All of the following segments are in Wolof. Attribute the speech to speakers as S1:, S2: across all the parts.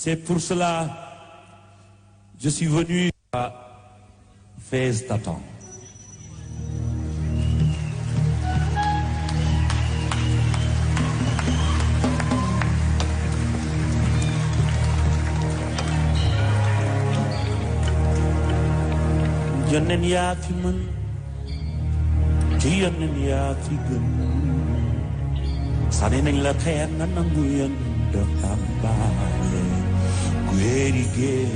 S1: C'est pour cela je suis venu à Fès t'attendre. Yonen yaa fi mën ci yonen yaa fi gën sànni nañ la xeer nga nangu yoon de xambaale guéri géer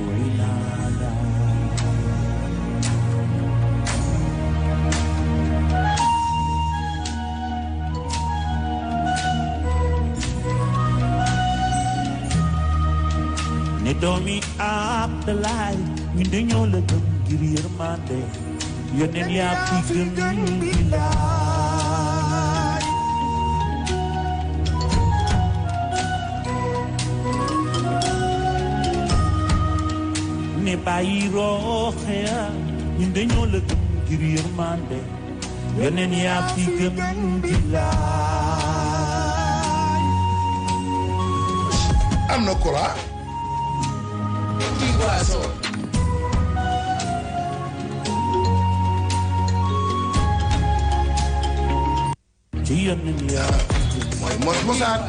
S1: way naa la ne doomi Abdalaay ñu dañoo la gëm ngir yërmande yoneen yaa fi gën bilaay ne bàyyi rooxeya ñu dañoo la gëm ngir yërmande yoneen yaa fi gën bilaay
S2: am na kura mooy mos mosaat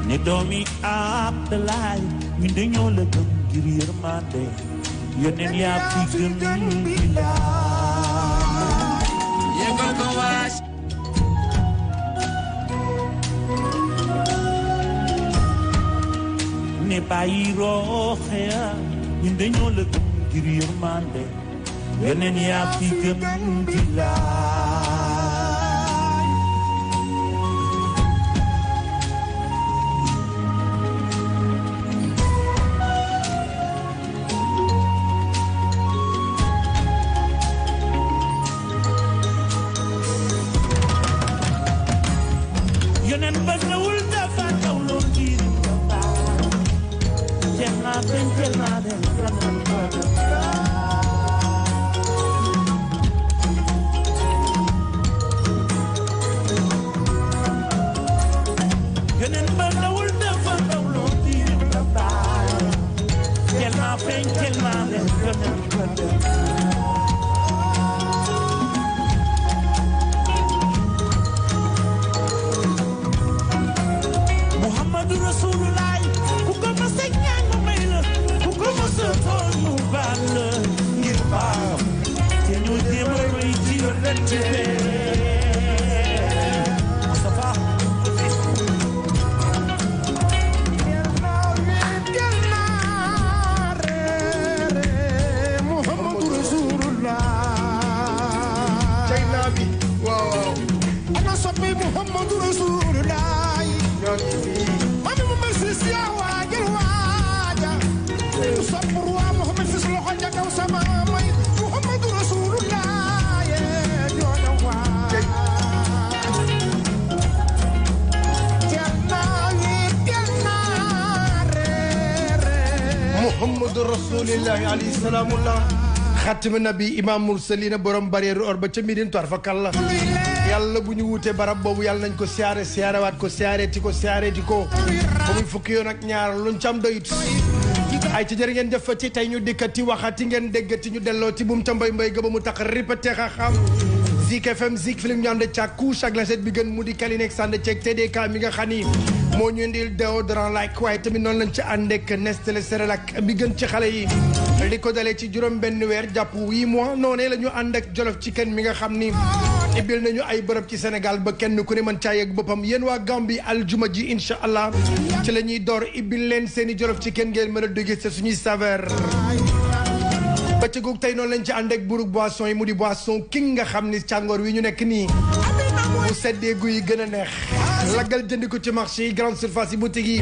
S1: ne doomi Abdalaay ñu dañoo la gëm ngir yërmande yoneen yaa fi gën bilaay yëgal ko waaj ne bàyyi rooxeya ñu dañoo la gëm ngir yërmande yoneen yaa fi gën bilaay yoneen ba ñëwul dafa taw lool ngir jeex naa feeñ jël naa dem
S3: Muhammadu Rasulullah mami mu mesi siya waajal waaja sabruwa Muhammad fi sulu xanja kaw sama may Muhammadu Rasulullah ye joona waaja
S2: Muhammadu Rasulullah alayhi salaamullah xatima nabi imam mursalina borom bariéru or ba ca midin toir fa kalla yàlla bu ñu wutee barab boobu yàlla nañ ko siyaare siyaarewaat ko siyaareeti ko siyaareeti ko ba muy fukki yoon ak ñaar luñ ci am doyut ay ci jërë ngeen jëfati tey ñu dikkati waxati ngeen déggati ñu dellooti bu mu ca mbay mbay ga ba mu tax répété xam Zik FM Zik Feeling ñu ànd ca couche ak la set bi gën mu di Kalinex sànd ceeg TDK mi nga xam ni moo ñu indil déodorant like waaye tamit noonu lañ ci àndek Nestlé Cerelac bi gën ci xale yi li ko dalee ci juróom benn weer jàpp 8 mois noonee la ñu ànd ak Jolof Chicken mi nga xam ni ibil nañu ay bërëb ci Sénégal ba kenn ku ne mën caa yegg boppam yéen waa Gambie aljuma ji incha allah ci la ñuy door ibil leen seeni Jolof Chicken ngeen mën a dégg sa suñuy saveur bëccëgu tey noonu lañ ci ànd ak burug boisson yi mu di boisson king nga xam ni càngoor wi ñu nekk nii bu seddee guy gën a neex laggal jënd ko ci marché yi grande surface yi boutique yi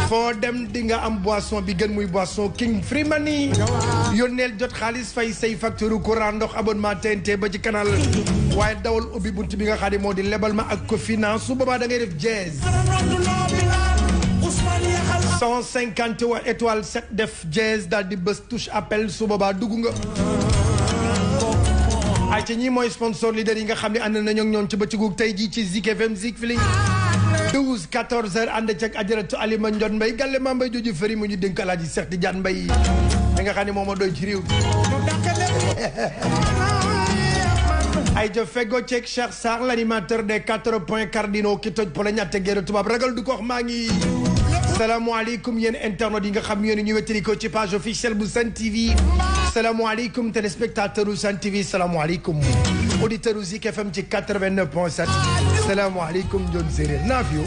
S2: foo dem di nga am boisson bi gën muy boisson king free money yónneel jot xaalis fay say facture courant ndox abonnement TNT ba ci canal waaye dawal ubbi bunt bi nga xam ne moo di lebal ma ak ko finance su boobaa da ngay def jazz 150 étoile 7 def jazz daal di bës touche appel su boobaa dugg nga ay ci ñi mooy sponsor leader yi nga xam ne ànd nañu ak ñoom ci bëccëgu tey jii ci Zik FM Zik Feeling 12 14 heures ànd ceeg ajaratu Alima Ndione Mbaye gàlle maa mbay jooju fëri mu ñu dénk Alaaji Cheikh Tidiane Mbaye mi nga xam ne moom a doy ci réew ay jo fego ceeg Cheikh Sarr l'animateur des 4 points cardinaux ki toj pour la ñatte guerre tubaab ragal du ko wax maa ngi salaamaaleykum yéen internautes yi nga xam yéen ñu wettali ko ci page officielle bu Sen TV salaamaaleykum téléspectateur u Sen TV salaamaaleykum auditeur u Zik FM ci 89.7 salaamaaleykum John Séréer naa fi yo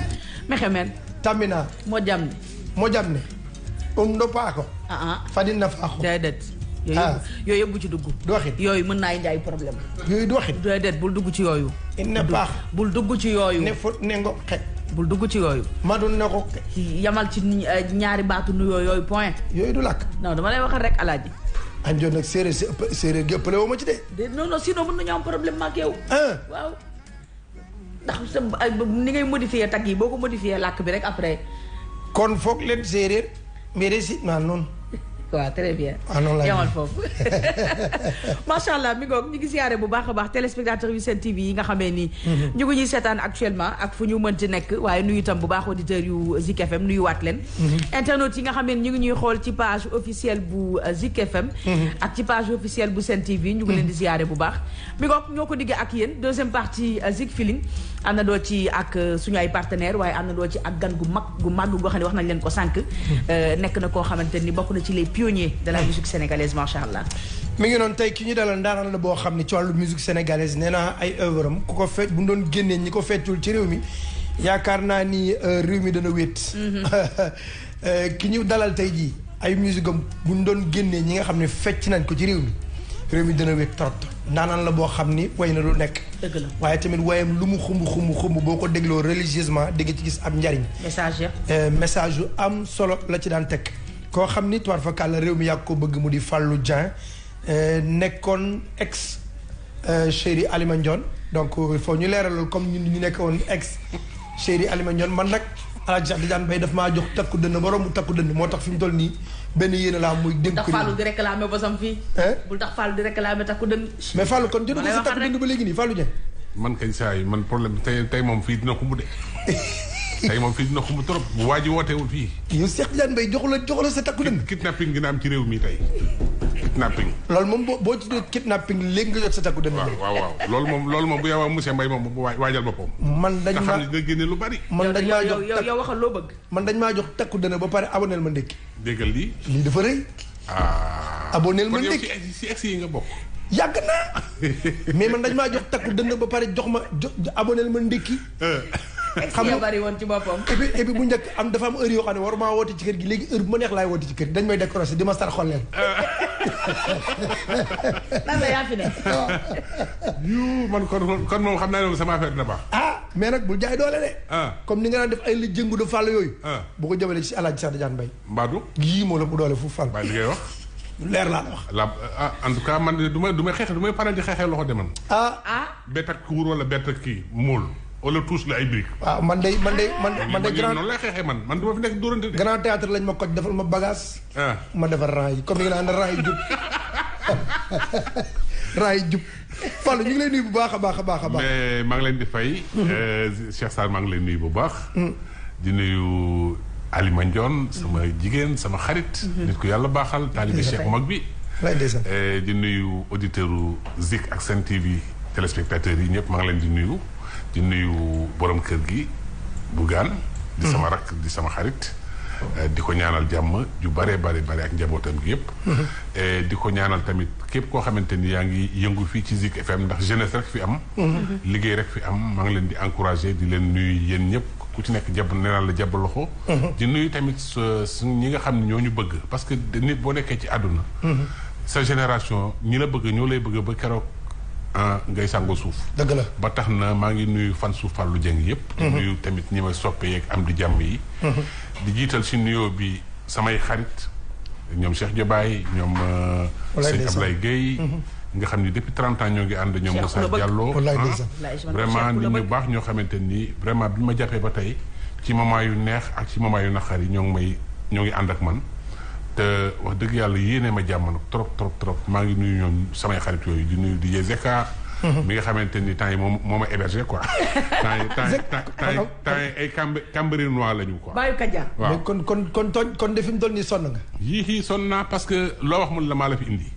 S4: Mexemen
S2: Tamina
S4: moo jam
S2: ne ndo paako fadin na faaxo
S4: déedéet yooyu yëpp bu ci dugg
S2: du waxit
S4: yooyu mën naa indi ay problème
S2: yooyu du waxit
S4: déedéet bul dugg ci yooyu
S2: inna paax
S4: bul dugg ci yooyu
S2: ne fot ne ngo xe
S4: bul dugg ci yooyu
S2: madun ne ko
S4: yamal ci ñaari baatu nuyoo yooyu point
S2: yooyu du lakk
S4: non dama lay waxal rek alaaji
S2: anjoon nag séeréer gi ëppale woo ma ci de
S4: non non sinon mën nañu am problème maak yow waaw ndax sa ni ngay modifier tag yi boo ko modifier làkk bi rek après
S2: kon foog leen séeréer mais de si naan noonu
S4: waaw très bien yamal foofu macha allah mi ngoog ñu ngi siyaare bu baax a baax téléspectateurs yu Sen TV yi nga xamee ni ñu ngi ñuy seetaan actuellement ak fu ñu mën ci nekk waaye nuyu itam bu baax auditeurs yu Zik FM nuyu waat leen internautes yi nga xamee ni ñu ngi ñuy xool ci page officielle bu Zik FM ak ci page officielle bu Sen TV ñu ngi leen di siyaare bu baax mi ngoog ñoo ko diggee ak yéen deuxième partie Zik Feeling ànd doo ci ak suñu ay partenaires waaye ànd doo ci ak gan gu mag goo xam ne wax nañ leen ko sànq nekk na koo xamante ni bokk na ci les pionniers de la musique sénégalaise macha allah.
S2: mi ngi noonu tey ki ñu dalal ndaanaan la boo xam ne ci wàllu musique sénégalaise nee naa ay œuvre am ku ko fecc bu doon génnee ñi ko feccul ci réew mi yaakaar naa ni réew mi dana wéet. ki ñu dalal tey jii ay musique am bu ñu doon génnee ñi nga xam ne fecc nañ ko ci réew mi dana wéet trop ndaanaan la boo xam ni way na lu nekk.
S4: dëgg la
S2: waaye tamit wayam lu mu xumb boo ko dégloo religieusement di nga ci gis ab njariñ. message yu am solo la ci daan teg. koo xam ni tuwaar fa kàlla réew mi yàgg ko bëgg mu di Fallou Dieng nekkoon ex chéri Alima Ndione donc il faut ñu leeralal comme ñun ñu nekkoon ex chéri Alima Ndione man nag Alaaji Cheikh Tidiane Mbaye daf maa jox takku dënn ba romb takku dënn moo tax fi mu toll nii benn yéene laa muy dénk ko.
S4: bul tax Fallou di réclamer bosam fii. bul tax Fallou di réclamer takku dënn.
S2: mais Fallou kon jot nga sa takku dënn ba léegi nii Fallou Dieng.
S5: man kañ saa yi man problème tey moom fii dina ko mu de. tey moom fii dina xumb trop bu waa ji wooteewul fii.
S2: yow Cheikh Tidiane Mbaye joxu la sa takku dënn.
S5: kidnapping gi na am ci réew mi tey kidnapping.
S2: loolu moom boo ci doon kidnapping léegi nga jot sa takku dënn.
S5: waaw loolu moom bu yowaa monsieur Mbaye moom bu waajal boppam.
S2: man dañ maa
S5: xam ne dina génne lu bari.
S2: man dañ maa jox
S4: yow waxal loo bëgg.
S2: man dañ maa jox takku dënn ba pare aboneel ma ndékki.
S5: déggal lii.
S2: lii dafa rëy. aboneel ma ndékki
S5: kon yow si ex yi nga bokk.
S2: yàgg naa mais man dañ maa jox takku dënd ba pare jox ma abonné ma ndékki.
S4: xam nga bari woon ci boppam.
S2: et puis bu njëkk am dafa am heure yoo xam ne waruma woote ci kër gi léegi heure bu ma neex laay woote ci kër gi dañ may décroché di ma sar xol leen.
S4: nan la yaa fi ne.
S5: man kon moom xam naa ne sama affaire dina baax.
S2: mais nag bul jaay doole de. comme ni nga daan def ay la jëngu de fàll yooyu. bu ko jëmale ci Alaaji Cheikh Tidiane Mbaye.
S5: Mbadou.
S2: yii moo la bu doole fu fàll.
S5: waaye li ngay wax.
S2: leer laa la wax.
S5: En tout cas man du may xeex du may faral di xeexee loxo de man. bett ak kuur wala bett ak kii muul. wala tuus la ay briques.
S2: waaw man de grand
S5: noonu lay xeexee man du ma fi nekk dóorante de.
S2: grand théâtre lañ ma koj defal ma bagage. ma defar rang yi comme ni nga naan rang yi jub. rang yi jub Fallou ñu ngi lay nuyu bu baax a baax a baax a baax.
S5: mais maa ngi leen di fay. Cheikh Sarr maa ngi lay nuyu bu baax. di nuyu Alima Ndione sama jigéen sama xarit. nit ku yàlla baaxal taalibe Cheikh bu mag bi. di nuyu auditeurs Zik ak Sen TV téléspectateurs yi ñëpp maa ngi leen di nuyu. di nuyu borom kër gi Bougane di sama rakk di sama xarit di ko ñaanal jàmm ju bare ak njabootam gi yëpp di ko ñaanal tamit képp koo xamante ni yaa ngi yëngu fii ci Zik FM ndax jeunesse rek fi am liggéey rek fi am maa ngi leen di encouragé di leen nuyu yéen ñëpp ku ci nekk jàpp nee naa la jàpp loxo di nuyu tamit ñi nga xam ne ñoo ñu bëgg parce que nit boo nekkee ci àdduna sa génération ñi la bëgg ñoo lay bëgg ba keroog ngay sàngoo suuf.
S2: dëgg la
S5: ba tax na maa ngi nuyu fan suuf Fallou Dieng yëpp. di nuyu tamit ñi may soppe yeeg am di jàmm yi. di jiital si nuyoo bi samay xarit ñoom Cheikh Diobaye ñoom. sëñ Ablaye Guèye. nga xam ni depuis 30 ans ñoo ngi ànd ñoom Moussa Diallo. vraiment nit ñu baax ñoo xamante ni vraiment bi ma jàppee ba tey ci moment yu neex ak ci moment yu naqar yi ñoo ngi ànd ak man. te wax dëgg yàlla yéene ma jàmm nag trop maa ngi nuyu ñoom samay xarit yooyu di nuyu di Zeka. mi nga xamante ni temps yi moo ma hébergé quoi. temps yi ay Cambérinois lañu quoi.
S4: Bayu Kaja.
S2: waaw kon de fi mu toll nii sonn nga.
S5: yii sonn naa parce que loo wax mun la maa la fi indi.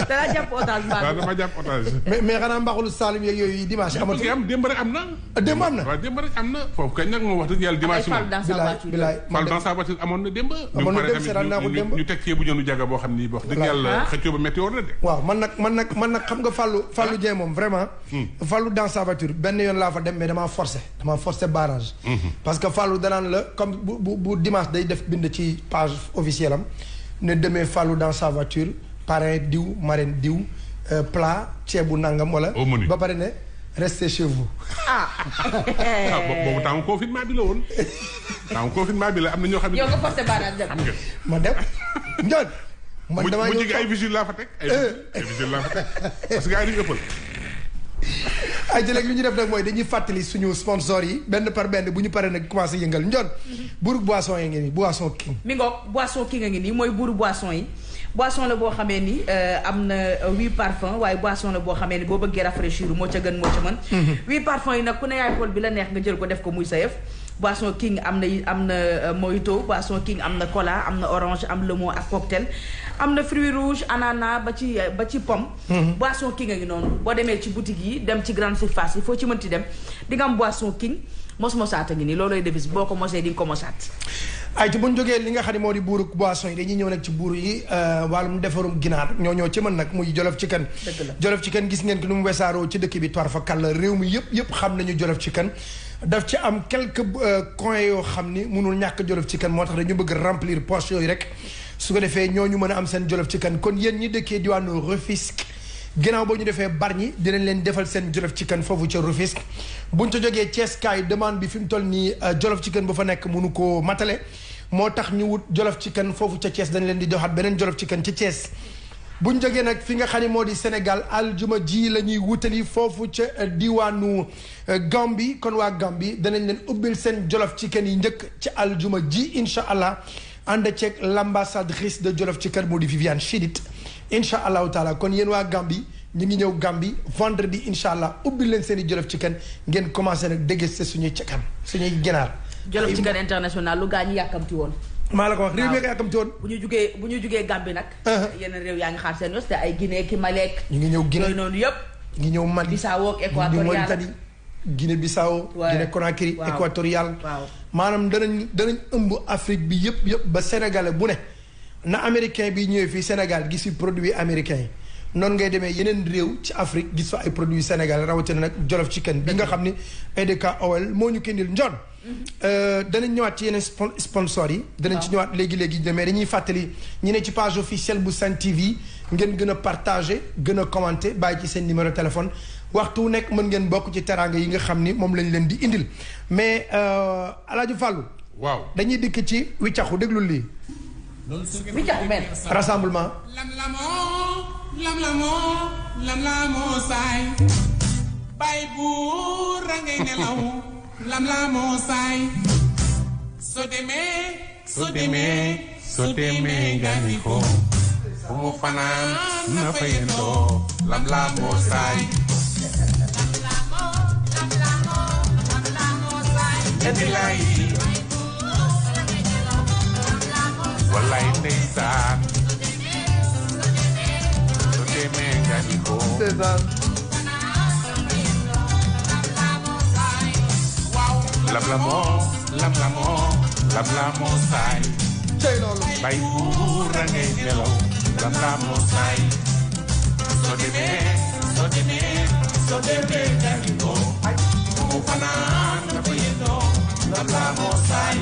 S4: dana jàpp otage
S5: waaw dama jàpp otage.
S2: mais xanaa mbaxalu Saloum yeeg yooyu dimanche amatu.
S5: parce que démb rek am na.
S2: démb am na
S5: waaw démb rek am na foofu kañ nag moom wax dëgg yàlla dimanche.
S2: bilaay
S5: Fall dans sa voiture amoon na démb.
S2: amoon na démb seetaan naa ko démb
S5: ñu teg ceebu jënu jaga boo xam ni wax dëgg yàlla xëccoo ba métti woon na de.
S2: waaw man nag xam nga Fallou Dieng moom vraiment. Fallou dans sa voiture benn yoon laa fa dem mais damaa forcé barrage. parce que Fallou danaan la comme bu dimanche day def bind ci page officielle am ne demee Fallou dans sa voiture parrain diw marraine diw plat ceebu nangam wala. ba pare ne restez chez vous.
S5: boobu temps confinement bi la woon. temps confinement bi la am na ñoo xam ne.
S4: yow nga forcé barrage dem.
S2: ma dem Ndiol. man damaa ñëw
S5: ay vigile laa fa teg ay vigile laa fa teg parce que ay dañu ëppal.
S2: ay jëleeg li ñu def nag mooy dañuy fàttali suñu sponsor yi benn par benn bu ñu paree nag commencé yëngal Ndiol. buuru boisson yi ngi nii boisson king.
S4: mi ngoog boisson king a ngi nii mooy buuru boisson yi. boisson la boo xamee ni am na 8 parfums waaye boisson la boo xamee ni boo bëggee rafraîchir moo ca gën moo ca mën. 8 parfums yi nag ku ne yaay xool bi la neex nga jël ko def ko muy sa yëf. boisson king am na mojito boisson king am na cola am na orange am lemon ak cocktail am na fruit rouge ananas ba ci pomme. boisson king a ngi noonu boo demee ci boutique yi dem ci grande surface yi foo ci mënti dem di nga am boisson king mos-mosaat a ngi nii loolooy defis boo ko mosee di nga ko mosaat.
S2: ay ci bu ñu jógee li nga xam ne moo di buuru boisson yi dañuy ñëw nag ci buuru yi wàllum defarum ginaar ñoo ci mën nag muy Jolof Chicken. Jolof Chicken gis ngeen ko nu mu wesaaroo ci dëkk bi toir fa kàll réew mi yëpp xam nañu Jolof Chicken daf ci am quelques coins yoo xam ni mënul ñàkk Jolof Chicken moo tax dañu bëgg remplir poche yooyu rek su ko defee ñooñu mën a am seen Jolof Chicken kon yéen ñi dëkkee diwaanu Rufisque ginnaaw boo ñu defee Bargny dinañ leen defal seen Jolof Chicken foofu ca Rufisque buñ ca jógee Thiès kaay demande bi fi mu toll nii Jolof Chicken ba fa nekk mënu koo matale moo tax ñu wut Jolof Chicken foofu ca Thiès dañ leen di joxaat beneen Jolof Chicken ca Thiès buñ jógee nag fi nga xam ne moo di Sénégal aljuma ji la ñuy wutali foofu ca diwaanu Gambie kon waa Gambie danañ leen ubbil seen Jolof Chicken yi njëkk ci aljuma ji incha allah ànd ceeg l'ambassadrice de Jolof Chicken moo di Viviane Chidid incha allahu taala kon yéen waa Gambie ñu ngi ñëw Gambie vendredi incha allah ubbil leen seen i Jolof Chicken ngeen commencé nag déguster suñuy chicken suñuy ginaar.
S4: Jolof Chicken international lu gaa ñi yàkkamti woon.
S2: maa la ko wax réew mi nga yàkkamti woon.
S4: bu ñu jugee Gambie nag. yeneen réew yaa ngi xaar seen yos te ay Guinée ki Malek.
S2: ñu ngi ñëw Guinée
S4: yooyu noonu yëpp.
S2: ñu ngi ñëw Mali
S4: Bissau ak Équatorial
S2: Guinée Bissau Guinée Conakry Équatorial.
S4: waaw
S2: maanaam danañ ëmb Afrique bi yëpp ba sénégalais bu ne na américain bi ñëwee fii Sénégal gis fi produit américain yi noonu ngay demee yeneen réew ci Afrique gis fa ay produits Sénégal rawatina nag Jollof Chicken bi nga xam ni EDK Oil moo ñu kendil njoon danañ ñëwaat ci yeneen sponsor yi danañ ci ñëwaat léegi-léegi mais dañuy fàttali ñi ne ci page officielle bu Sen TV ngeen gën a partager gën a commenter bàyyi ci seen numéro téléphone waxtu wu nekk mën ngeen bokk ci teraanga yi nga xam ni moom lañ leen di indil mais Alaaji Fàllu waaw dañuy dikk ci wiccaxu déglul lii
S4: wiccaxu men
S2: rassemblement
S6: lam la moo saay bay buur a ngay nelaw lam la moo saay soo demee nga ni ko fu mu fanaan na fa yendoo lam la moo saay bilaay wallaay ndeysaan lam la moo saay bay buur a ngay nelaw lam la moo saay soo demee nga ni ko mu fanaan na fa yendoo lam la moo saay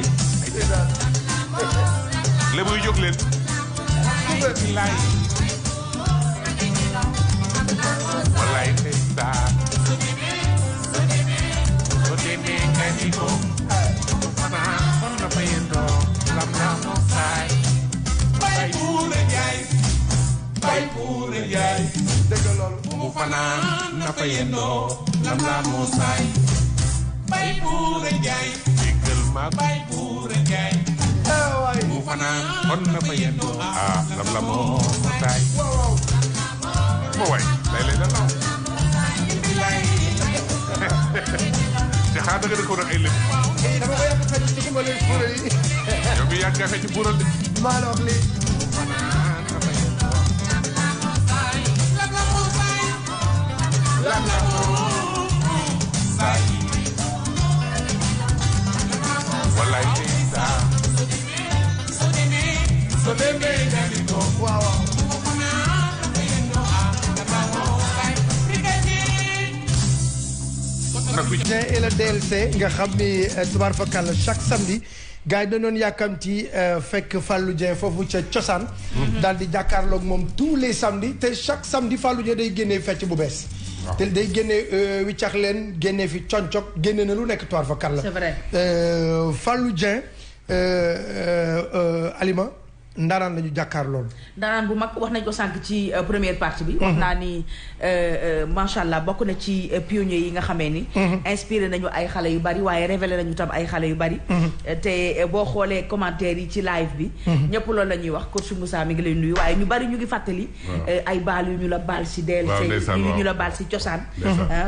S6: lébuy jóg leen bilaay wallaay ndeysaan soo demee nga ni ko fanaan na fa yendoo lam la moo saay bay buure jaay dëgg loolu mu fanaan na fa yendoo lam la moo saay bay buure jaay déggal ma bay buure jaay mu fanaan na fa yendoo lam la moo saay moo waay lay la law te xaar da nga dëkkoon ak ay lépp
S2: dama ko yàgg fekk ci ma leen buural yi
S6: yow mi yàgg nga fekk ci buural de
S2: maa la wax lii
S6: lam la moo saay wallaay ndeysaan soo demee nga ni ko
S2: waaw et le DLC nga xam ni tubaar fakal chaque samedi gars yi dañoon yàkkamti fekk Fallou Dieng foofu ca cosaan daal di jàkkaarloog moom tous les samedis te chaque samedi Fallou Dieng day génnee fecc bu bees te day génnee wiccax leen génnee fi concok génne na lu nekk tubaar fakal la
S4: c'est vrai
S2: Fallou Dieng Alima ndaanaan lañu jàkkaar loolu
S4: ndaanaan bu mag wax nañ ko sànq ci première partie bi wax naa ni macha allah bokk na ci pionniers yi nga xamee ni inspiré nañu ay xale yu bari waaye révélé nañu tam ay xale yu bari te boo xoolee commentaires yi ci live bi ñëpp loolu la ñuy wax coach Moussa mi ngi lay nuyu waaye ñu bari ñu ngi fàttali ay baal yu ñu la baal si DLC yu ñu la baal si cosaan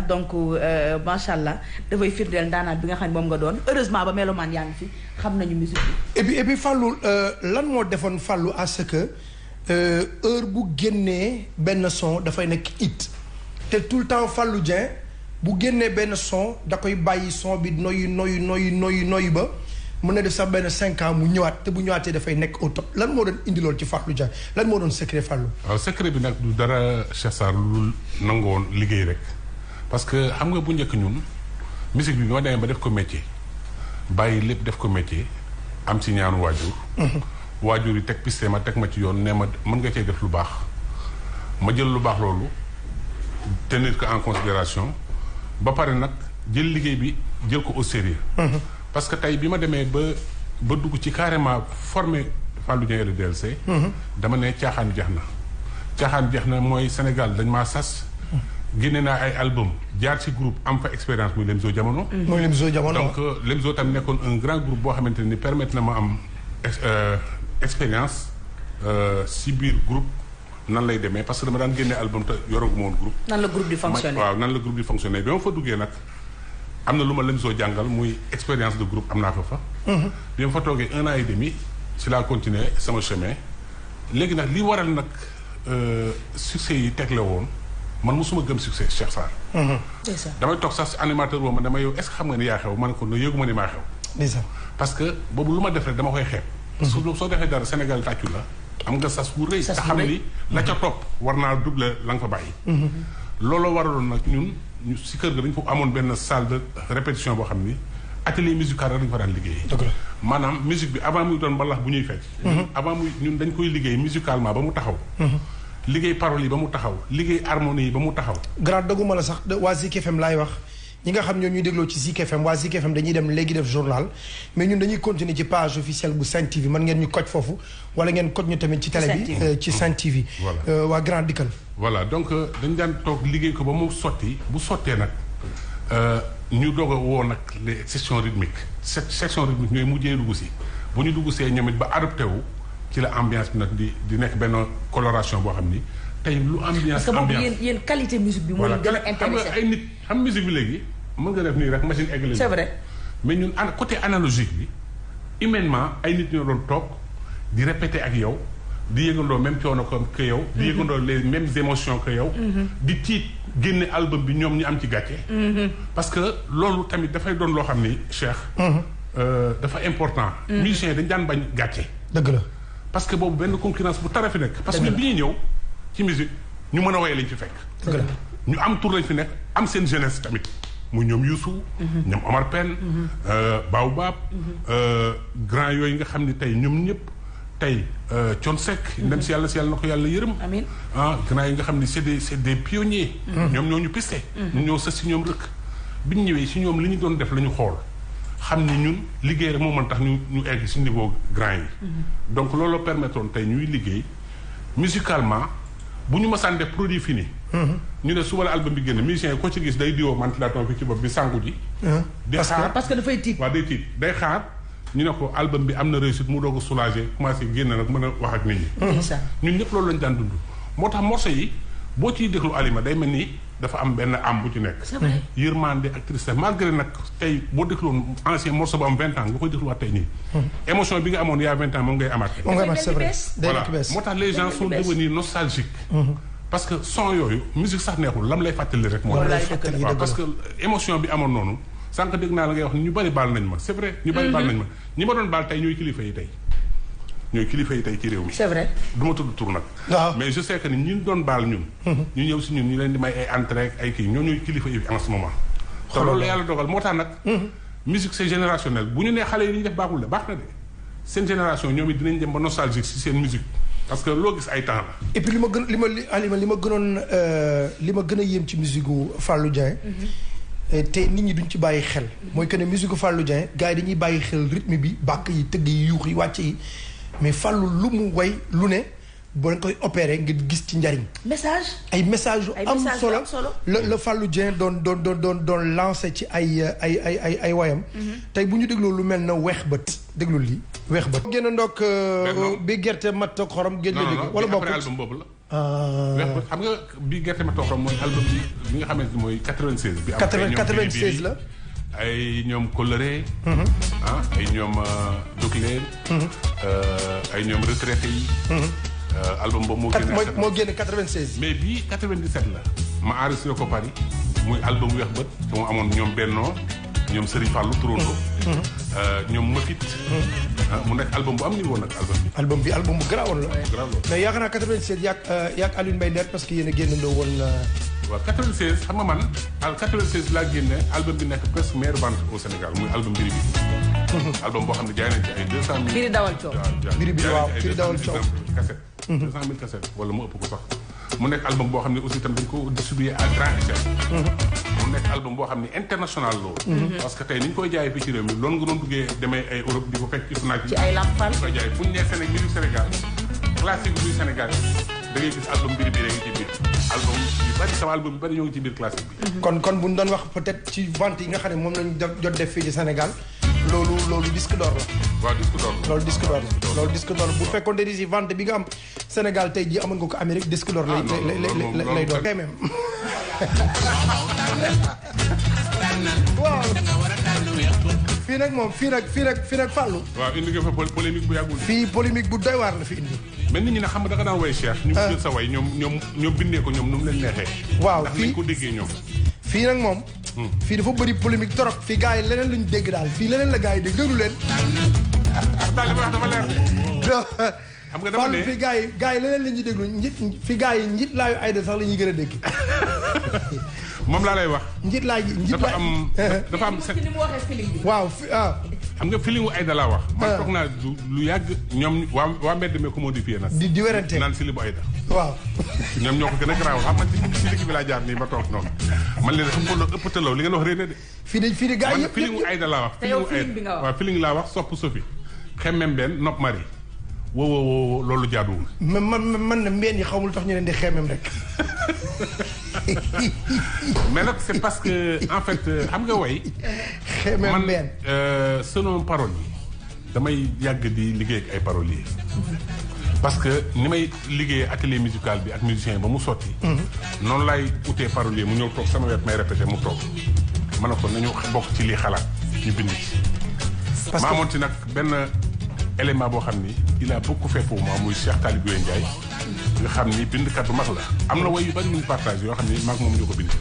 S4: donc macha allah dafay firndeel ndaanaan bi nga xam ne moom nga doon heureusement ba melomaan yaa ngi fi xam nañu musique bi
S2: et puis Fallou lan moo defoon Fallou à ce que heure bu génnee benn son dafay nekk hit te tout le temps Fallou Dieng bu génnee benn son da koy bàyyi son bi noyu ba mën na def sax benn 5 ans mu ñëwaat te bu ñëwaatee dafay nekk au top lan moo doon indi loolu ci Fallou Dieng lan moo doon secret Fallou.
S5: waaw secret bi nag du dara Cheikh Sarr lu nangoon liggéey rek parce que xam nga bu njëkk ñun musique bi ma demee ba def ko métier bàyyi lépp def ko métier am ci ñaanu waajur. waajur yi teg piste ma teg ma ci yoon nee ma mën nga cee def lu baax ma jël lu baax loolu tenir ko en considération ba pare nag jël liggéey bi jël ko au sérieux parce que tey bi ma demee ba dugg ci carrément formé Fallou Dieng le DLC dama ne caaxaan jeex na mooy Sénégal dañ maa sas génne naa ay album jaar ci groupe am fa expérience muy Lemzo Jamono donc Lemzo tam nekkoon un grand groupe boo xamante ni permettre na ma am expérience si biir groupe nan lay demee parce que dama daan génne album te yoraguma woon groupe.
S4: nan la groupe di fonctionner
S5: waaw nan la groupe di fonctionner bi ma fa duggee nag am na lu ma Lemzo jàngal muy expérience de groupe am naa ko fa. bi ma fa toogee 1 an et demi ci laa continuer sama chemin léegi nag li waral nag succès yi tegle woon man mosuma gëm succès Cheikh Sarr. damay toog sax si animateur boobu man dama yow est-ce que xam nga ni yaa xew man ko no yëgu ma ni maa xew. parce que boobu lu ma def rek dama koy xeeb. soo defee dara Sénégal tàccu la am nga sas bu rëy. te xam ni la ca topp war naa double la nga fa bàyyi. looloo waraloon nag ñun si kër ga dañ fa amoon benn salle de répétition boo xam ni atelier musical rek dañu fa daan liggéeyee. dëgg la maanaam musique bi avant muy doon mbalax bu ñuy fecc. avant muy ñun dañ koy liggéey musicalement ba mu taxaw. liggéey paroles yi ba mu taxaw liggéey harmonie yi ba mu taxaw.
S2: grand dëgguma la sax waa Zik FM laay wax ñi nga xam ñoo ñuy dégloo ci Zik FM waa Zik FM dañuy dem léegi def journal mais ñun dañuy continuer ci page officielle bu Sen TV mën ngeen ñu koj foofu wala ngeen koj ñu tamit ci télé bi ci Sen TV. voilà waa grand dikkal.
S5: voilà donc dañ daan toog liggéey ko ba mu sotti bu sottee nag ñu doog a woo nag les sections rythmiques section rythmique ñooy mujjee dugg si bu ñu dugg see ñoom it ba adopté wu ci la ambiance bi nag di nekk benn coloration boo xam ni tey lu ambiance.
S4: parce que boobu yéen qualité musique bi moo leen gën a intéressé.
S5: xam nga ay nit xam musique bi léegi mën nga def nii rek machine egg
S4: c'est vrai.
S5: mais ñun côté analogique bi humainement ay nit ñoo doon toog di répéter ak yow di yëgandoo même coono comme que yow. di yëgandoo les mêmes émotions que yow. di tiit génne album bi ñoom ñu am ci gàcce. parce que loolu tamit dafay doon loo xam ni Cheikh. dafa important. musiciens dañ daan bañ gàcce.
S2: dëgg la.
S5: parce que boobu benn concurrence bu tara fi nekk. parce que bi ñuy ñëw ci musique ñu mën a woye lañ fi fekk.
S2: dëgg la
S5: ñu am tour lañ fi nekk am seen jeunesse tamit muy ñoom Youssou. ñoom Omar Pène. Baobab. grand yooyu nga xam ni tey ñoom ñëpp tey Thione Seck. ndem si yàlla na ko yàlla yërëm.
S4: amiin
S5: grand yi nga xam ni c'est des pionniers. ñoom ñoo ñu pisté. ñu ñëw sës si ñoom rëkk. bi ñu ñëwee si ñoom li ñu doon def la ñu xool. xam ni ñun liggéey rek moo mën tax ñu egg ci niveau grand yi. donc loolu permettoon tey ñuy liggéey musicalement bu ñu mësaan def produit fini. ñu ne suba la album bi génn musicien yi ko ci gis day diwoo ventilateur fi ci bopp bi sangu ji. di xaar
S4: parce que dafay tiit.
S5: waaw day tiit day xaar ñu ne ko album bi am na réussite mu doog a soulager commencé génn nag mën a wax ak nit ñi. ñun ñëpp loolu lañu daan dund. moo tax morceau yi boo ciy déglu Alima day mel ni. dafa am benn am bu ci nekk.
S4: c'est vrai
S5: yërmande ak tristesse malgré nag tey boo dégluwoon ancien morceau bu am 20 ans nga koy dégluwaat tey nii. émotion bi nga amoon il y a 20 ans moom ngay amaat.
S2: moom ngay amaat c'est vrai
S5: voilà moo tax les gens sont devenus nostalgiques. parce que son yooyu musique sax neexul lam lay fàttali rek. moo lay fàttali waaw parce que émotion bi amoon noonu sànq dégg naa la ngay wax ni ñu bari baal nañ ma c'est vrai. ñu bari baal nañ ma ñi ma doon baal tey ñooy kilifa yi tey. ñooy kilifa yi tey ci réew mi.
S4: c'est vrai
S5: du ma tudd tur nag. mais je sais que ni ñun doon baal ñun. ñu ñëw si ñun ñu leen di may ay entrée ay kii ñoo ñooy kilifa yi en ce moment. te loolu la yàlla dogal moo tax nag. musique c'est générationnel bu ñu nee xale yi li ñu def baaxul de baax na de seen génération ñoom it dinañ dem ba nostalgique si seen musique parce que loo gis ay temps la.
S2: et puis li ma gën a yéem ci musique gu Fallou Dieng. te nit ñi duñ ci bàyyi xel. mooy que ne musique gu Fallou Dieng gars yi dañuy bàyyi xel rythme bi bàkk yi tëgg yi yuux yi wàcc yi. mais Fallou lu mu way lu ne boo leen koy opéré nga gis ci njariñ.
S4: message.
S2: ay message yu am solo la Fallou Dieng doon lancé ci ay wayam. tey bu ñu dégloo lu mel na weex bët déglu lii weex bët. génn ndokk bi gerte mat ak xorom. génn dégg wala bokkul
S5: album boobu la. weex bët xam nga bi gerte mat ak xorom mooy album bi nga xamante ni mooy 96. bi am
S2: 96 la.
S5: ay ñoom coloré ay ñoom Ducleen ay ñoom retraité yi album boobu
S2: moo génn 96
S5: mais bii 97 la ma enregistré ko Paris muy album weex bët te mu amoon ñoom Bennoo ñoom Serigne Fallou Toronto ñoom Mafit mu nekk album bu am niveau nag album bi
S2: album bu garaawoon la mais yaakaar naa 96 yaag Alioune Mbaye Nder parce que yéen a génnandoo woon
S5: waaw 96 xam nga man 96 laa génne album bi nekk presque meilleure vente au Sénégal muy album Biri bi. album boo xam ne jaay nañ ci ay 200 000.
S4: Biri dawal coow.
S2: Biri bi waaw Biri dawal coow.
S5: cassette 200 000 cassette wala mu ëpp ko sax. mu nekk album boo xam ne aussi tam dañ ko distribué à grande échelle. mu nekk album boo xam ne international loolu. parce que tey ni ñu koy jaayee fii ci réew mi loolu nga doon duggee demee ay Europe di ko fekk ci Fnac yi.
S4: ci ay lampal
S5: di ko jaay fu ñu nee Sénégal musique Sénégal classique musique Sénégal da ngay gis album Biri bi rek ci biir. album yu bari sama album yu bari ñoo ngi ci biir classique bi.
S2: kon bu ñu doon wax peut-être ci vente yi nga xam ne moom lañu jot def fii ci Sénégal loolu disque d'or la.
S5: waaw disque d'or la.
S2: loolu disque d'or bu fekkoon ne si vente bi nga am Sénégal tey jii amoon nga ko Amérique disque d'or lay doon. kay même. waaw. fii nag moom fii nag Fallou.
S5: waaw indi nga fa polémique bu yàggul.
S2: fii polémique bu doy waar la fi indi.
S5: mais nit ñi nag xam nga da nga daan woy Cheikh. ñu jël sa way ñoom bindee ko ñoom nu mu leen neexee.
S2: waaw
S5: ndax nañ ko déggee ñoom.
S2: fii nag moom. fii dafa bëri polémique trop. fii gars yi leneen lañu dégg daal fii leneen la gars yi dégg déglu leen.
S5: daal li ma wax dafa leer de. xam nga dama ne
S2: fi gars yi leneen la ñuy déglu fi gars yi njiit laayu Aïda sax la ñuy gën a dégg.
S5: moom laa lay wax.
S2: njiit laay
S5: dafa am
S4: ni mu waxee feeling bi.
S2: waaw
S5: xam nga feelingu Aïda laa wax. man toog naa lu yàgg ñoom waa mbedd mi ko modifié nag.
S2: di werante
S5: naan feelingu Aïda.
S2: waaw.
S5: ñoom ñoo ko gën a garaaw xam nga ci digg bi laa jaar nii ba toog noonu. man leen xam nga ëpp tëlaw li ngeen wax réer na de.
S2: fii de gars
S5: yi feelingu Aïda laa wax.
S4: te yow feeling bi nga wax
S5: waaw feeling laa wax sopp Sophie. xemmem benn nopp mari. woo loolu jaaduwul.
S2: man na mbeen yi xamul tax ñu leen di xemmem rek.
S5: mais nag c'est parce que en fait xam nga way.
S2: xemmem benn
S5: man selon paroles yi damay yàgg di liggéey ak ay paroliers. parce que ni may liggéeyee atelier musical bi ak musicien ba mu sotti. noonu laay utee parolier mu ñëw toog sama wet may répété mu toog. ma ne ko nañu bokk ci lii xalaat ñu bind ci. parce que maamoon ci nag benn élément boo xam ni il a beaucoup fait pour moi muy Cheikh Talibou Ndiaye. nga xam ni bindkat bu mag la. am na way yu bari ñu partage yoo xam ni maag moom ñoo ko bind.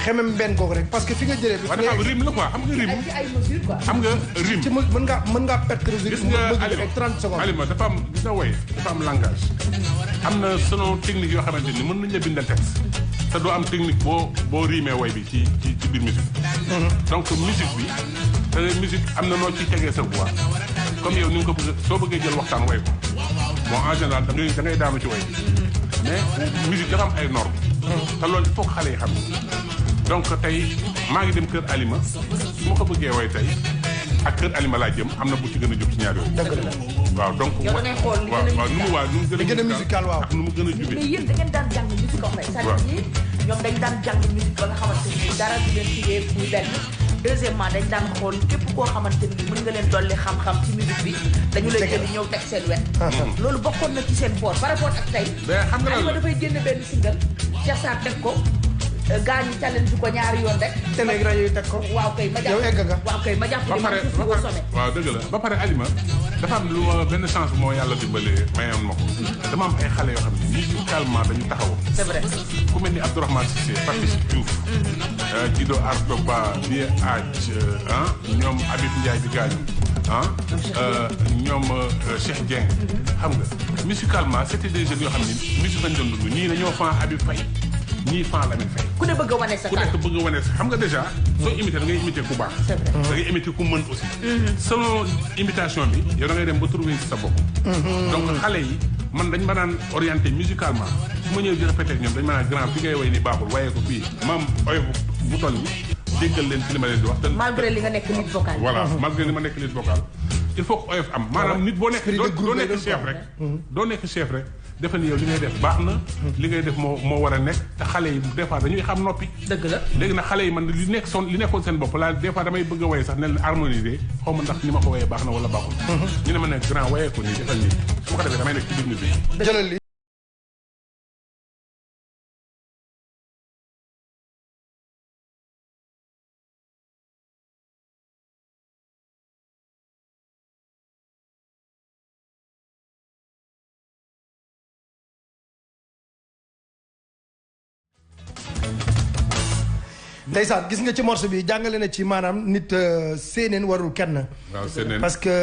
S2: xemem benn kooku rek parce que fi nga jëlee. bi
S5: dafa am rime la quoi xam nga rime.
S4: ay mesures quoi.
S5: xam nga rime.
S2: ci mën ngaa perte
S5: gis nga Alima
S2: 30 secondes.
S5: Alima dafa am gis nga woy dafa am langage. am na selon technique yoo xamante ni mën nañ la bindal texte. te doo am technique boo rimee woy bi ci biir musique. donc musique bi te musique am na noo ciy tegee sa voix. comme yow ni nga ko bëgg soo bëggee jël waxtaan woy ko bon en général da ngay daanu ci woy bi. mais musique dafa am ay normes. te loolu il faut que xale yi xam donc tey maa ngi dem kër Alima su ma ko bëggee woy tey ak kër Alima laa jëm am na bu ci gën a jub ci ñaar yooyu.
S2: dëgg la
S5: waaw donc.
S4: yow da ngay xool li
S2: gën a musical waaw
S5: ak nu mu gën a jubee.
S4: mais yéen da ngeen daan jàng musique en fait. c'est-à-dire ñoom dañ daan jàng musique ba nga xamante ni dara du leen tigee muy benn. deuxièmement dañ daan xool képp koo xamante ni mën nga leen dolli xam-xam ci musique bi dañu lay jël ñëw teg seen wet. loolu bokkoon na ci seen boor par rapport ak tey.
S5: mais xam nga
S4: Alima dafay génne benn single Cheikh Sarr teg ko gaa ñi challenge ko ñaari yoon rek.
S2: te léegi rajo yi teg ko.
S4: waaw kay ma jàpp
S2: yow egg nga.
S4: waaw kay ma jàpp ni man su ko sommet.
S5: waaw dëgg la ba pare Alima dafa am lu ma benn chance moo yàlla dimbalee mayoon ma ko. dama am ay xale yoo xam ne musicalement dañu taxaw.
S4: c'est vrai
S5: ku mel ni Abdourahmane Cissé Papis Diouf. Dido Ardo Ba Bie Aaj ñoom Habib Ndiaye bi gaañu ñoom Cheikh Dieng. xam nga musicalement c'était des jeunes yoo xam ne musique lañ doon dund ñii dañoo fan Habib Faye ñii fan Lamine Faye.
S4: ku ne bëgg a wane sa
S5: ku nekk bëgg a wane sa xam nga déjà. soo imité da ngay imité ku baax.
S4: c'est vrai
S5: da ngay imité ku mën aussi. selon imitation bi yow da ngay dem ba trouver ci sa bopp. donc xale yi man dañ ma daan orienté musicalement su ma ñëw di répété ak ñoom dañ ma naan grand fi ngay way ni baaxul waaye ko fii maam oyof bu toll ni déggal leen ci li ma leen di wax.
S4: malgré li nga nekk nit vocal.
S5: voilà malgré li ma nekk nit vocal. il faut que oyof am maanaam nit boo nekk doo nekk chef rek. doo nekk chef rek. defe ni yow li ngay def baax na. li ngay def moo war a nekk te xale yi des fois dañuy xam noppi.
S4: dëgg la
S5: léegi nag xale yi man li nekkoon seen bopp laa des fois damay bëgg a woye sax ne leen harmoniser xaw ma ndax ni ma ko woyee baax na wala baaxul. ñu ne ma ne grand woyee ko nii defal nii su ma ko defee damay nekk ci biir nit bi.
S2: jëlal li ndeysaan gis nga ci morceau bi jàngale na ci maanaam nit séeneen warul kenn.
S5: waaw séeneen
S2: parce que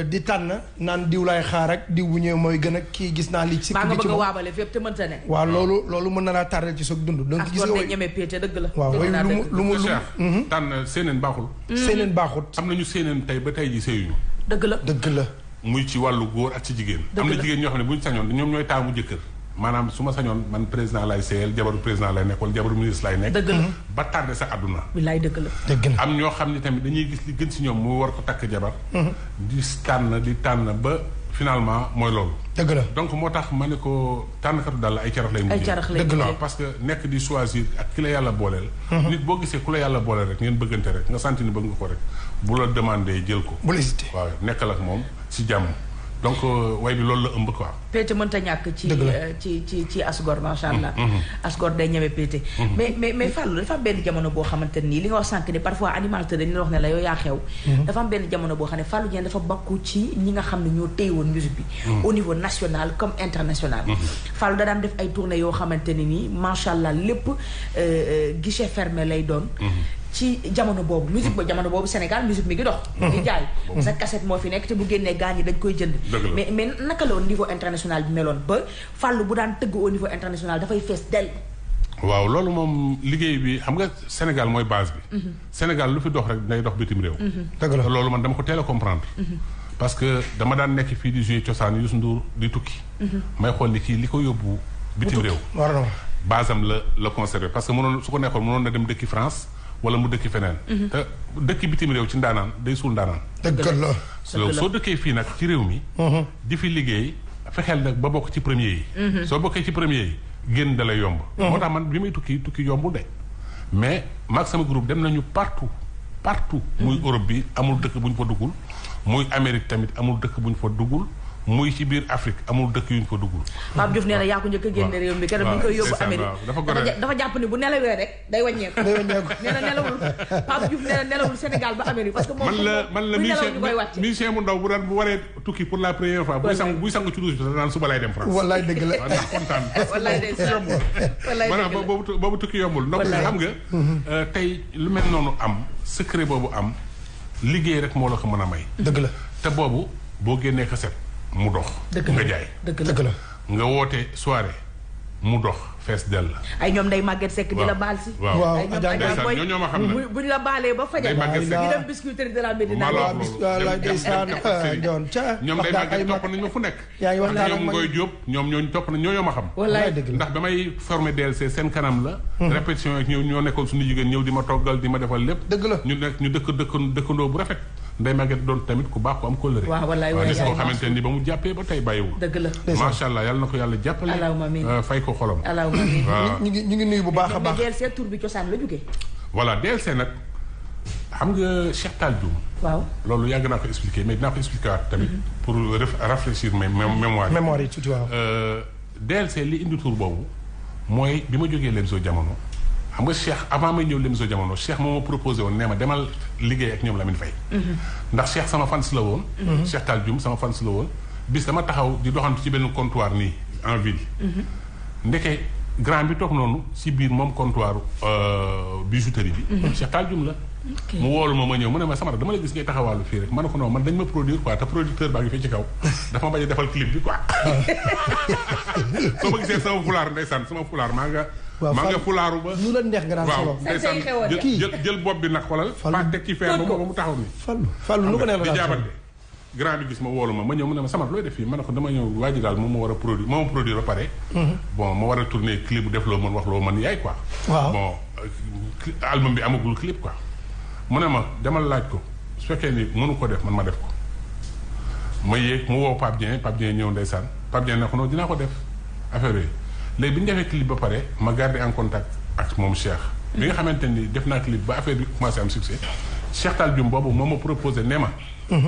S2: di tànn naan diw laay xaar ak diw bu ñëw mooy gën a kii gis naa li. ci
S4: maa nga bëgg a waabale fépp te mënta ne.
S2: waaw loolu mën na laa tardé ci soog dund. donc gis nga
S4: ak ñeme pété dëgg la.
S2: waaw way lu mu
S5: tànn séeneen baaxul.
S2: séeneen baaxut.
S5: am nañu séeneen tey ba tey ji séyuñu.
S4: dëgg la
S2: dëgg la.
S5: muy ci wàllu góor ak ci jigéen. am na jigéen ñoo xam ne bu ñu sañoon ñoom ñooy taamu jëkkër. maanaam su ma sañoon man président lay seeyal jabaru président lay nekk wala jabaru ministre lay nekk.
S4: dëgg la
S5: ba tardé sa àdduna.
S4: bilaay dëgg la.
S2: dëgg la
S5: am ñoo xam ne tamit dañuy gis li gën si ñoom mu war ko takk jabar. di tànn ba finalement mooy loolu.
S2: dëgg la
S5: donc moo tax ma ne ko tànnkatu daal ay carax lay mujjee.
S4: ay carax lay
S2: dëgg la
S5: parce que nekk di choisir ak ki la yàlla booleel. nit boo gisee ku la yàlla booleel rek ngeen bëggante rek nga santi ni bëgg nga ko rek bu la demandé jël ko.
S2: bu la hésité
S5: waaw nekkal ak moom si jàmm. donc way bi loolu la ëmb quoi.
S4: péete mënta ñàkk ci asgor macha allah. asgor day ñeme péete. mais Fallou dafa am benn jamono boo xamante nii li nga wax sànq ne parfois animateur dañu la wax ne la yow yaa xew. dafa am benn jamono boo xam ne Fallou Dieng dafa bokk ci ñi nga xam ne ñoo téye woon musique bi. au niveau national comme international. Fallou da daan def ay tournées yoo xamante ne nii macha allah lépp guichet fermé lay doon. ci jamono boobu musique ba jamono boobu Sénégal musique mi ngi dox mi ngi jaay sa cassette moo fi nekk te bu génnee gaañ yi dañ koy jënd mais naka la woon niveau international bi meloon ba Fallou bu daan tëgg au niveau international dafay fees del
S5: waaw loolu moom liggéey bi xam nga Sénégal mooy base bi Sénégal lu fi dox rek day dox bitim réew
S2: dëgg la
S5: loolu man dama ko teel a comprendre parce que dama daan nekk fii di jouer cosaan Youssou Ndour di tukki may xool ni kii li ko yóbbu bitim réew base am la conservé parce que mënoon su ko nekkoon mënoon na dem dëkki France wala mu dëkki feneen te dëkki bitim réew ci ndaanaan day suul ndaanaan
S2: dëgg la
S5: soo dëkkee fii nag ci réew mi di fi liggéey fexeel nag ba bokk ci premier yi soo bokkee ci premier yi génn da lay yomb moo tax man bi may tukki yombul de mais maag sama groupe dem nañu partout muy Europe bi amul dëkk bu ñu fa duggul muy Amérique tamit amul dëkk bu ñu fa duggul muy ci biir Afrique amul dëkk yu ñu fa duggul
S4: Pape Diouf nee na yaa ko njëkk a génne réew mi keroog bi ñu koy yóbbu Amérique dafa jàpp ni bu nelawee rek day wàññeeku nee na nelawul Pape Diouf nee na nelawul Sénégal ba Amérique parce que moom
S5: man la musicien bu ndaw bu waree tukki pour la première fois buy sangu ci douche bi naan suba lay dem France
S2: wallaay dëgg la
S5: ndax kontaan
S4: wallaay day
S5: yombul maanaam boobu tukki yombul donc xam nga tey lu mel noonu am secret boobu am liggéey rek moo la ko mën a may
S2: dëgg la
S5: te boobu boo génnee cassette mu dox nga jaay
S2: dëgg la
S5: nga woote soirée mu dox fees dell la
S4: ay ñoom day màgget sekk di la baal si
S2: waaw
S5: ñoo ñoo ma xam ne
S4: buñ la baalee ba fajar ñu dem biscuiterie de la Médina
S5: ñoom day màgget topp nañ ma fu nekk ñoom Ngoy Diop ñoom topp nañ ñoo ma xam ndax ba may formé DLC seen kanam la répétition ak ñoo nekkoon suñu jigéen ñëw di ma toggal di ma defal lépp
S2: dëgg la
S5: ñu nekk ñu dëkkandoo bu rafet Ndeye Maguette doon tamit ku baax ku am kóllëre waaw gis nga ko xamante ni ba mu jàppee ba tey bàyyiwul
S4: dëgg la
S5: macha allah yàlla na ko yàlla jàppale fay ko xolam
S2: waaw ñu ngi nuyu bu baax a baax
S4: DLC tur bi cosaan la jógee
S5: voilà DLC nag xam nga Cheikh Tall Dioum
S4: waaw
S5: loolu yàgg naa ko expliquer mais dinaa ko expliquer waat tamit pour rafraîchir mémoire
S2: yi tuuti waaw
S5: DLC li indi tur boobu mooy bi ma jógee Lemzo Jamono xam nga Cheikh avant may ñëw Lemzo Jamono Cheikh moo ma proposé woon nee ma demal liggéey ak ñoom Lamine Faye ndax Cheikh sama fans la woon Cheikh Tall Dioum sama fans la woon bis dama taxaw di doxantu ci benn comptoir nii en ville ndeke grand bi toog noonu ci biir moom comptoir bijouterie bi Cheikh Tall Dioum la mu woolu ma ñëw mu ne ma Samara dama la gis ngay taxawaalu fii rek ma ne ko non man dañ ma produire quoi te producteur baa ngi fii ci kaw dafa ma bañ a defal clip bi quoi soo ma gisee sama fulaar ndeysaan sama fulaar maa nga fulaaru ba
S2: nu la neex nga daan solo
S5: ndeysaan jël bopp bi nag xoolal pa teg ci feer ba mu taxaw ni
S2: Fallou nu ko neex la
S5: di jaabante grand bi gis ma woolu ma ñëw mu ne ma Samara looy def fii ma ne ko dama ñëw waa ji daal moom ma war a produire moo ma produire ba pare bon ma war a tourner clip bu def loo mën wax loo mën yaay quoi bon album bi amagul clip quoi mu ne ma demal laaj ko su fekkee ni mënu ko def man ma def ko ma yéeg mu woo Pape Dieng ñëw ndeysaan Pape Dieng ne ko non dinaa ko def affaire yooyu léegi bi ñu defee clip ba pare ma garder en contact ak moom Cheikh bi nga xamante ni def naa clip ba affaire bi commencé am succès Cheikh Tall Dioum boobu moom ma proposé ne ma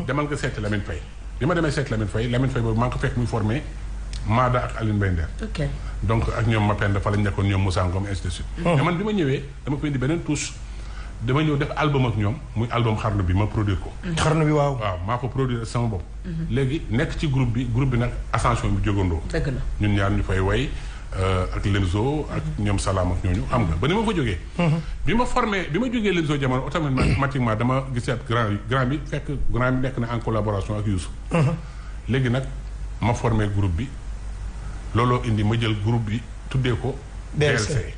S5: demal nga seeti Lamine Faye bi ma demee seeti Lamine Faye boobu maa ngi ko fekk muy formé Maada ak Aline Mbaye Nder donc ak ñoom Mapenda fa lañ nekkoon ñoom Moussa Ngom ainsi de suite mais man bi ma ñëwee dama ko indi beneen touche dama ñëw def album ak ñoom muy album xarnu bi ma produire ko
S2: xarnu bi waaw
S5: maa ko produire sama bopp léegi nekk ci groupe bi nag ascension bi jógandoo
S4: dëgg la
S5: ñun ñaar ñu fay way ak Lemzo ak ñoom Salaam ak ñooñu xam nga ba ni ma fa jógee bi ma jógee Lemzo Jamono automatiquement dama gisaat grand bi fekk grand bi nekk na en collaboration ak Youssou léegi nag ma formé groupe bi looloo indi ma jël groupe bi tuddee ko DLC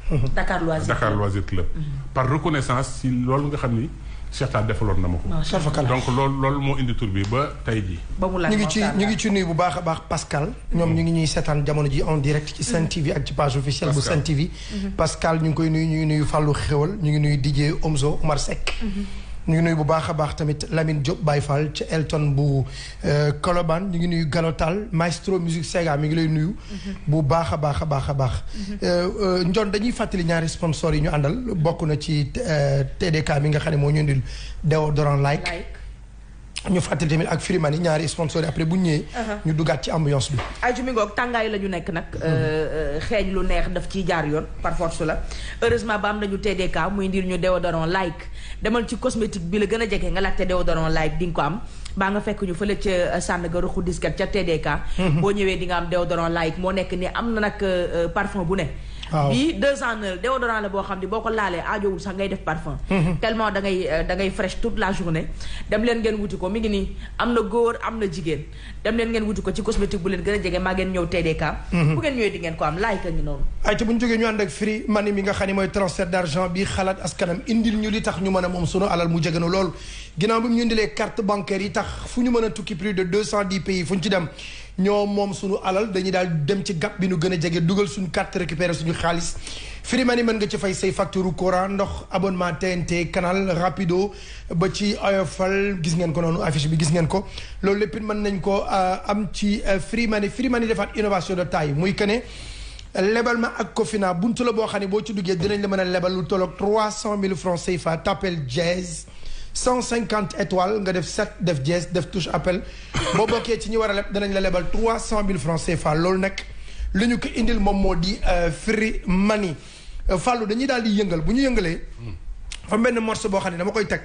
S4: Dakar
S5: Loisir Club par reconnaissance si loolu nga xam ni Cheikh Tall defaloon na ma ko donc loolu moo indi tur bi ba tey jii
S2: ñu ngi ci nuyu bu baax a baax Pascal ñoom ñu ngi ñuy seetaan jamono ji en direct ci Sen TV ak ci page officielle bu Sen TV Pascal ñu ngi koy nuyu ñu ngi nuyu Fallou Xéwal ñu ngi nuyu DJ Omzo Omar Seck ñu ngi nuyu bu baax a baax tamit Lamine Diop Baye Fall ci Elton bu Colobane ñu ngi nuyu Galotal Maestro Musique Sega mi ngi lay nuyu bu baax a baax a baax a baax Ndione dañuy fàttali ñaari sponsors yi ñu àndal bokk na ci TDK mi nga xam ne moo ñu indil déodorant like ñu fàttali tamit ak Firimani ñaari sponsors yi après bu ñu ñëwee ñu duggaat ci ambiance bi
S4: ay ci mi ngoog tàngaay la ñu nekk nag xeeñ lu neex daf ciy jaar yoon par force la heureusement ba am nañu TDK muy ndir ñu déodorant like demal ci cosmétique bi la gën a jege nga laajte déodorant like di nga ko am baa nga fekk ñu fële ca Sandaga ruxu disket ca TDK boo ñëwee di nga am déodorant like moo nekk ni am na nag parfum bu ne bii 2 en 1 déodorant la boo xam ne boo ko laalee aajowul sax ngay def parfum tellement da ngay fresh toute la journée dem leen ngeen wuti ko mi ngi nii am na góor am na jigéen dem leen ngeen wuti ko ci cosmétique bu leen gën a jege maa ngeen ñëw TDK bu ngeen ñëwee di ngeen ko am laay ka ngi noonu
S2: ay te bu ñu jógee ñu ànd ak Free Money mi nga xam ne mooy transfert d'argent bi xalaat askanam indil ñu li tax ñu mën a moom sunu alal mu jege na lool ginnaaw bi mu ñu indilee carte bancaire yi tax fu ñu mën a tukki plus de 210 pays fu ñu ci dem ñoo moom suñu alal dañuy daal dem ci gap bi nu gën a jege dugal suñu carte récupérer suñu xaalis Free Money mën nga ci fay say facture courant ndox abonnement TNT canal rapido ba ci oyofal gis ngeen ko noonu affiche bi gis ngeen ko loolu lépp mën nañ ko am ci Free Money Free Money defaat innovation de taille muy que ne lebal ma ak Cofina buntu la boo xam ne boo ci duggee dinañ la mën a lebal lu tolloog 300 000 francs CFA t'appel Jazz 150 étoiles nga def 7 def Jazz def touche appel boo bokkee ci ñi war a leb danañ la lebal 300 000 francs CFA loolu nag li ñu ko indil moom moo di Free Money Fallou dañuy daal di yëngal bu ñu yëngalee fa benn morceau boo xam ne dama koy teg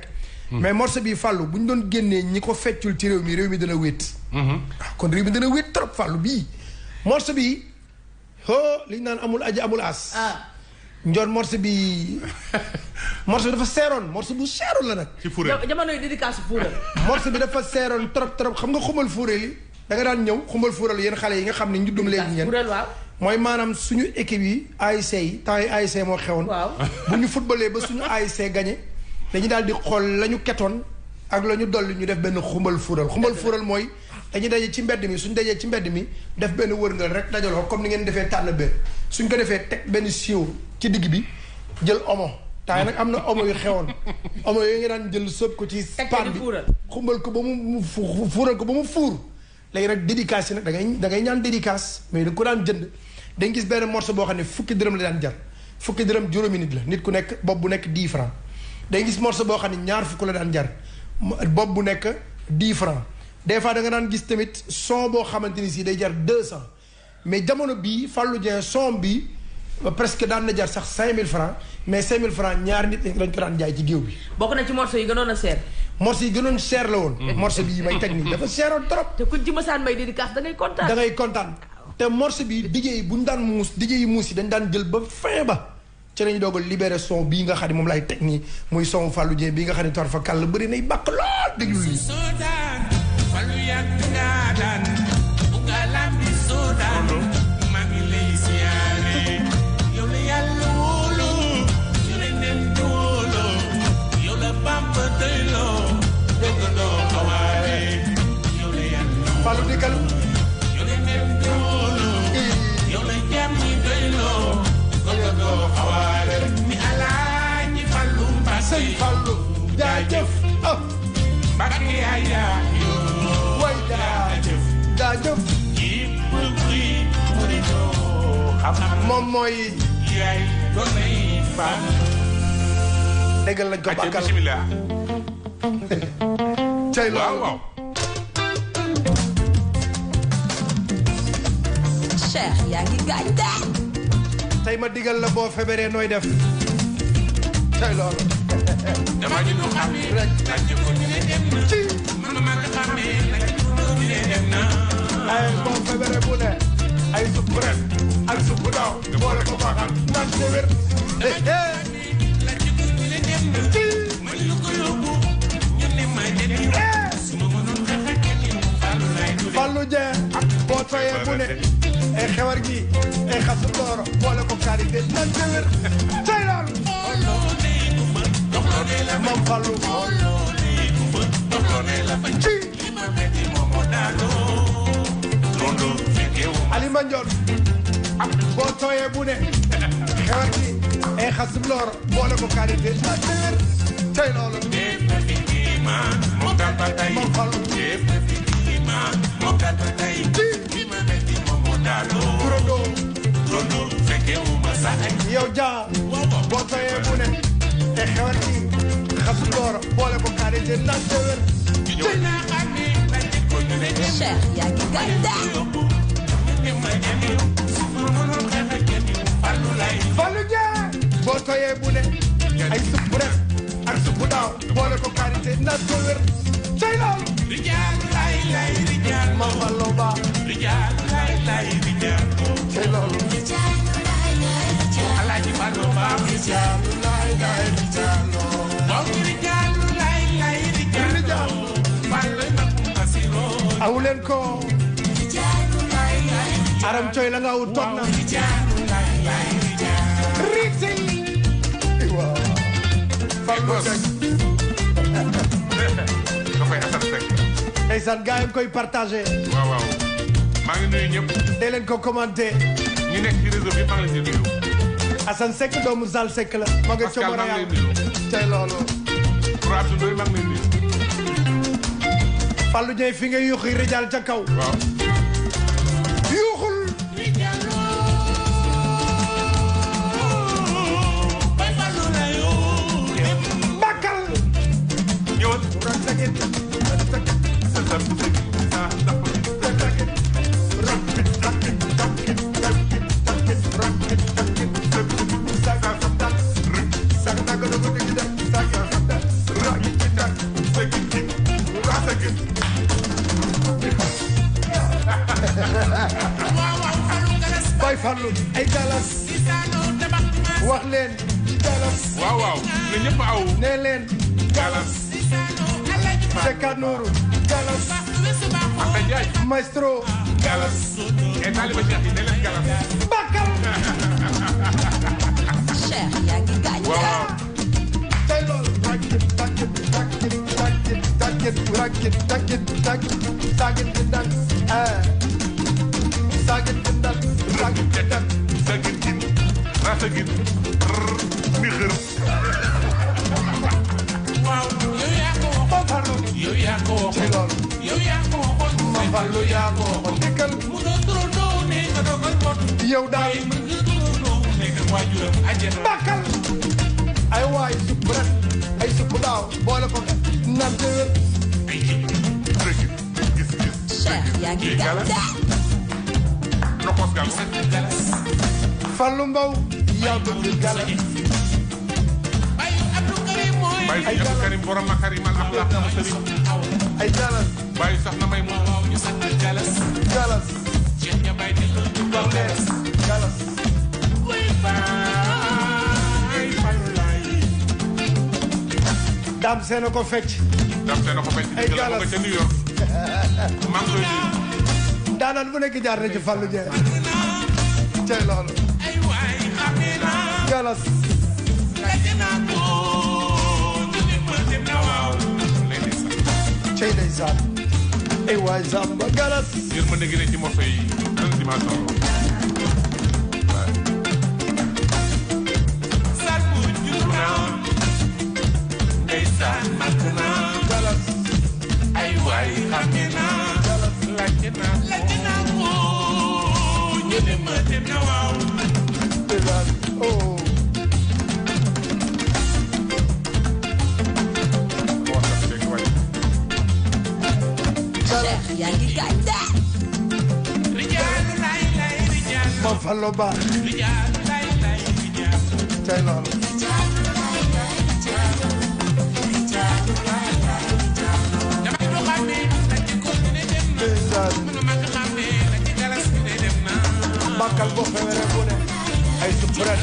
S2: mais morceau bi Fallou bu ñu doon génnee ñi ko feccul ci réew mi dana wéet kon réew mi dana wéet trop Fallou bii morceau bi li ñu naan amul aji amul as njoon morceau bi morceau bi dafa seeroon morceau bu seeroon la nag
S5: ci Furel
S4: jamonoy dédicace Furel
S2: morceau bi dafa seeroon trop xam nga xumbal Furel yi da nga daan ñëw xumbal Furel yéen xale yi nga xam ne njuddum léegi ngeen
S4: waaw
S2: mooy maanaam suñu équipe yi ASC yi temps yi ASC moo xewoon bu ñu footballee ba suñu ASC gagné dañu daal di xool la ñu ketoon ak la ñu dolli ñu def benn xumbal Furel mooy dañuy daje ci mbedd mi suñu dajee ci mbedd mi def benn wërngal rek dajaloo comme ni ngeen defee tànn benn suñ ko defee teg benn siiw ci digg bi jël omo taay nag am na omo yu xewoon omo yooyu nga daan jël sëb ko ci paan bi xumbal ko ba mu fuural ko ba mu fuur léegi nag dédicace yi nag da ngay ñaan dédicace mais da ko daan jënd dañ gis benn morceau boo xam ne fukki dërëm la daan jar fukki dërëm juróomi nit la nit ku nekk bopp bu nekk 10 francs dañ gis morceau boo xam ne ñaar fukk la daan jar bopp bu nekk 10 francs des fois da nga daan gis tamit son boo xamante ni si day jar 200 mais jamono bii Fallou Dieng son bi presque daan na jar sax 5000 francs mais 5000 francs ñaari nit lañ ko daan jaay ci géew bi.
S4: bokk na ci morceau yi gënoon a seer.
S2: morceau yi gënoon seer la woon. morceau bii may teg nii dafa seeroon trop.
S4: te kuñ ci mësaan may dédicace da ngay kontaan.
S2: da ngay kontaan te morceau bi DJ yi bu ñu daan muus DJ yi muus yi dañ daan jël ba fin ba ci lañu doog a libéré son bii nga xam ne moom laay teg nii muy son Fallou Dieng bii nga xam ne tor fa kàll bëri nay bàq lool déglu lii. Fallou dikkal sëñ Fallou jaajëf way jaajëf moom mooy déggal lañ ko bàkkal cay loolu
S7: Cheikh yaa ngi gaañ de
S2: tey ma digal la boo feebaree nooy def cay loolu
S6: dama ñu ko xam rek la ci ko ñu dem na ci man ma nga xamé la ci ko ñu dem na
S2: ay boo feebaree bu ne ay supp ren ak supp daaw boole ko baaxal naan ko wér
S6: la ci ko ñu dem na ci man lu ko yóbbu ñu ne ma dem suma mënon xex ak ñu Fallou lay du
S2: Fallou Dieng boo tooyee bu ne ay xewar gi ay xasu dooro boole ko karité naan ko wér cay loolu moom Fallou Ali Mandione boo tooyee bu ne xewar gi ay xasu dooro boole ko karité naan ko wér cay loolu moom Fallou yow jaa boo tooyee bu ne te xewar gi xasu dooro boole ko karité naan ko wér
S7: Cheikh yaa ngi gaañ de
S2: Fallou Dieng boo tooyee bu ne ay supp ren ak supp daaw boole ko karité naan ko wér cay loolu ma Fallou Ba cay loolu
S6: Rijalu lay lay rijalu. Waaw rijalu lay lay rijalu. Falle na asiro.
S2: aw leen ko.
S6: Rijalu lay lay rijalu.
S2: Aram Coy la nga aw toog na.
S6: Rijalu lay lay rijalu.
S2: Riti. Waaw. Fallou Dieng.
S5: dafay Assane Seck.
S2: ndeysaan gars yi koy partagé.
S5: waaw waaw. maa ngi nuyu ñëpp.
S2: dee leen ko commenté.
S5: ñu nekk ci réseau bi maa ngi leen di nuyu.
S2: Assane Seck doomu Zal Seck la. ma nga
S5: Pascal maa ngi leen di
S2: nuyu.
S5: nuyu.
S2: tey loolu.
S5: Pour Abdou Ndoye maa ngi leen di nuyu.
S2: Fallou Dieng fi nga yuuxi rijal ca kaw.
S5: waaw.
S2: yuuxul. Bakkal.
S5: ñëwal.
S2: Boy Fallou ay galas. wax leen. galas.
S5: waaw waaw. na ñëpp aw.
S2: nee leen.
S5: galas.
S2: Seka Nourou. galas.
S5: Anta Ndiaye.
S2: maestro.
S5: galas. et taaliba Cheikh yi ne leen galas.
S2: Bakkal.
S7: Cheikh yaa ngi gaañ
S5: waaw waaw.
S2: tey loolu. rakit rakit rakit rakit rakit rakit rakit rakit sagit gi dal. sagit gi dal. sagit gi dal.
S5: sagit gin. rasa gin. ni xër.
S6: waaw yow yaa ko waxoon.
S2: Boy Fallou.
S6: yow yaa ko
S2: tey
S6: waxoon.
S2: loolu.
S6: yow yaa ko waxoon.
S2: Ma Fallou yaa ko waxoon. dikkal.
S6: mu doon turandoo ne nga dogal mot.
S2: yow daal.
S6: waaye mën nga turandoo nekk waajuram àjjana.
S2: Bakkal. ay waay supp ren. ay supp daaw. boole ko naan téwér.
S5: ay rëgg. gis.
S7: Cheikh yaa ngi gaañ de
S5: Nokos galas.
S6: galas.
S2: Fallou Mbow. yaa bëgg galas.
S6: Baye Abdou Karim mooy.
S5: Baye si Abdou Karim borom makarim al axlaq sama sëriñ.
S2: ay galas.
S5: Baye soxna may mu.
S6: waaw ñu sant galas.
S2: galas.
S6: Cheikh ya Baye di
S2: wax leen. galas.
S6: Wuy Baye Fallou lay.
S2: daam seen ko fecc.
S5: dam te na ko fecc.
S2: Ay galas.
S5: nga ca New York. maa ngi koy nuyu.
S2: daanaan bu nekk jaar na ci Fallou Dieng. tey loolu.
S6: ay waay xamee naa.
S2: galas.
S6: laaj naa ko. ñu ne ma dem na waaw.
S2: cey ndeysaan. ay waay Samba galas.
S5: yéen ma dégg ne ci morceau yi. benn dimension la.
S6: sar bu jur naa. ndeysaan màgg naa.
S2: galas.
S6: ay waay xamee naa. laaj naa ko. ñu ne ma dem na waaw.
S2: ndeysaan. oh.
S7: Cheikh yaa ngi gaañ de
S6: Rijaalu lay lay rijaalu.
S2: Mame Fallou Ba.
S6: Rijaalu lay lay rijaalu.
S2: tey loolu.
S6: damay doo xamee la ci ko ne dem na.
S2: ndeysaan.
S6: mënu ma ko xamee la ci galas bi ne dem na.
S2: Bakkal boo xewere bu ne. ay supp ren.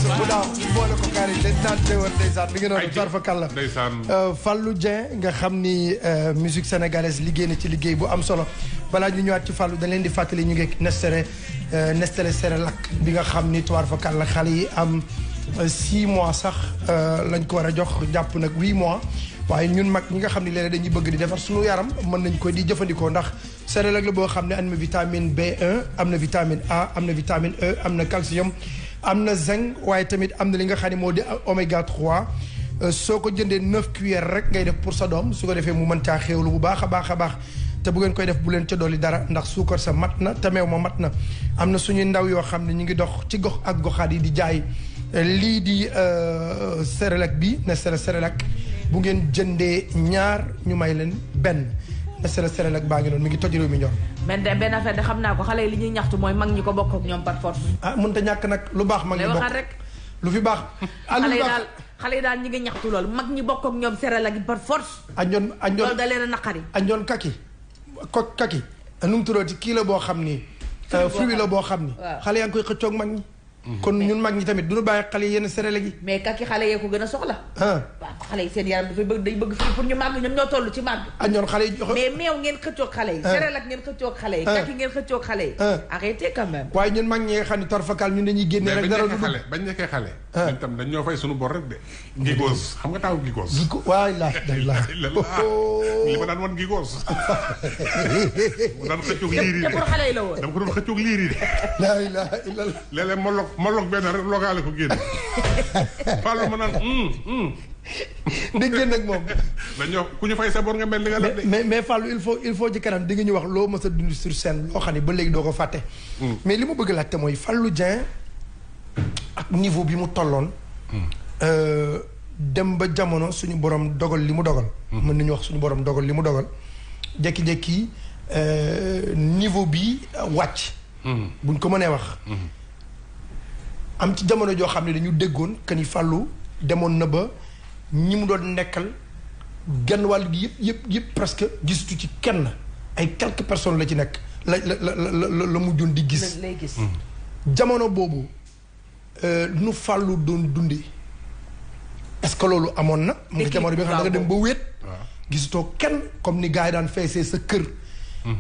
S2: supp daaw. boole ko kaari dañ naan téwér ndeysaan. mi ngi noonu tar fa kàlla.
S5: ndeysaan.
S2: Fallou Dieng nga xam ni musique sénégalaise liggéey na ci liggéey bu am solo balaa ñu ñëwaat ci Fallou dañ leen di fàttali ñu ngi Nestlé Cerelac bi nga xam ni tuwaar fa kàlla xale yi am 6 mois sax lañ ko war a jox jàpp nag 8 mois waaye ñun mag ñi nga xam ni léeg-léeg dañuy bëgg di defar suñu yaram mën nañ ko di jëfandikoo ndax Cerelac la boo xam ne am na vitamine B1 am na vitamine A am na vitamine E am na calcium am na zinc waaye tamit am na li nga xam ne moo di oméga 3 soo ko jëndee 9 cuillères rek ngay def pour sa doom su ko defee mu mën caa xéewlu bu baax a baax a baax te bu ngeen koy def bu leen ca dolli dara ndax suukar sa mat na te meew ma mat na am na suñuy ndaw yoo xam ne ñu ngi dox ci gox ak goxaat yi di jaay lii di Cerelac bi Nestlé Cerelac bu ngeen jëndee ñaar ñu may leen benn Nestlé Cerelac baa ngi noonu mi ngi toj réew mi ñor.
S4: benn affaire de xam naa ko xale yi li ñuy ñaxtu mooy mag ñi ko bokk ak ñoom par force.
S2: ah mënut a ñàkk nag lu baax mag ñi bokk
S4: rek.
S2: lu fi baax.
S4: xale yi daal ñi ngi ñaxtu loolu mag ñi bokk ak ñoom Cerelac par force.
S2: añoon
S4: loolu da leen a naqari.
S2: añoon kaki kaki nu mu tuddati kii la boo xam ni. fruit la boo xam ni. xale yaa ngi koy xëccoog mag ñi. kon ñun mag ñi tamit duñu bàyyi xale yi yenn céréales gi.
S4: mais kaki xale yee ko gën a soxla. waaw xale yi seen yaram dafay bëgg day bëgg fii pour ñu màgg ñoom ñoo toll ci màgg.
S2: ñoon xale yi joxe.
S4: mais meew ngeen xëccoog xale yi. céréales ak ngeen xëccoog xale yi. kaki ngeen xëccoog xale yi. arrêtez quand même.
S2: waaye ñun mag ñi nga xam ne torfakal ñun dañuy génne rek dara du
S5: bañ nekkee xale. ñun tam dañ ñoo fay suñu bor rek de. gigoos xam nga taaw gigoos.
S2: waay la
S5: li ma daan wan gigoos. mu daan xëccoog liir yi de.
S4: te pour xale yi la woon.
S5: dama ko doon xëccoog liir yi de.
S2: la ilaha illallah.
S5: léeg-léeg molog benn rek logaale ko génn. Fallou ma naan.
S2: dégg ngeen nag moom.
S5: dañoo ku ñu fay sa bor nga mel ni nga def de.
S2: mais Fallou il faut ci kanam di nga ñu wax loo mës a dund sur scène loo xam ne ba léegi doo ko fàtte. mais li ma bëgg laajte mooy Fallou Dieng ak niveau bi mu tolloon. dem ba jamono suñu borom dogal li mu dogal. mën nañu wax suñu borom dogal li mu dogal. jékki-jékki niveau bi wàcc. buñ ko mënee wax. am ci jamono joo xam ne dañu déggoon que ni Fallou demoon na ba ñi mu doon nekkal genn wàll gi yëpp presque gisatu ci kenn ay quelques personnes la ci nekk la mujjoon di gis.
S4: lay gis.
S2: jamono boobu nu Fallou doon dundee est-ce que loolu amoon na. mu ngi jamono bi nga xam ne da nga dem ba wéet. gisutoo kenn comme ni gars yi daan feesee sa kër.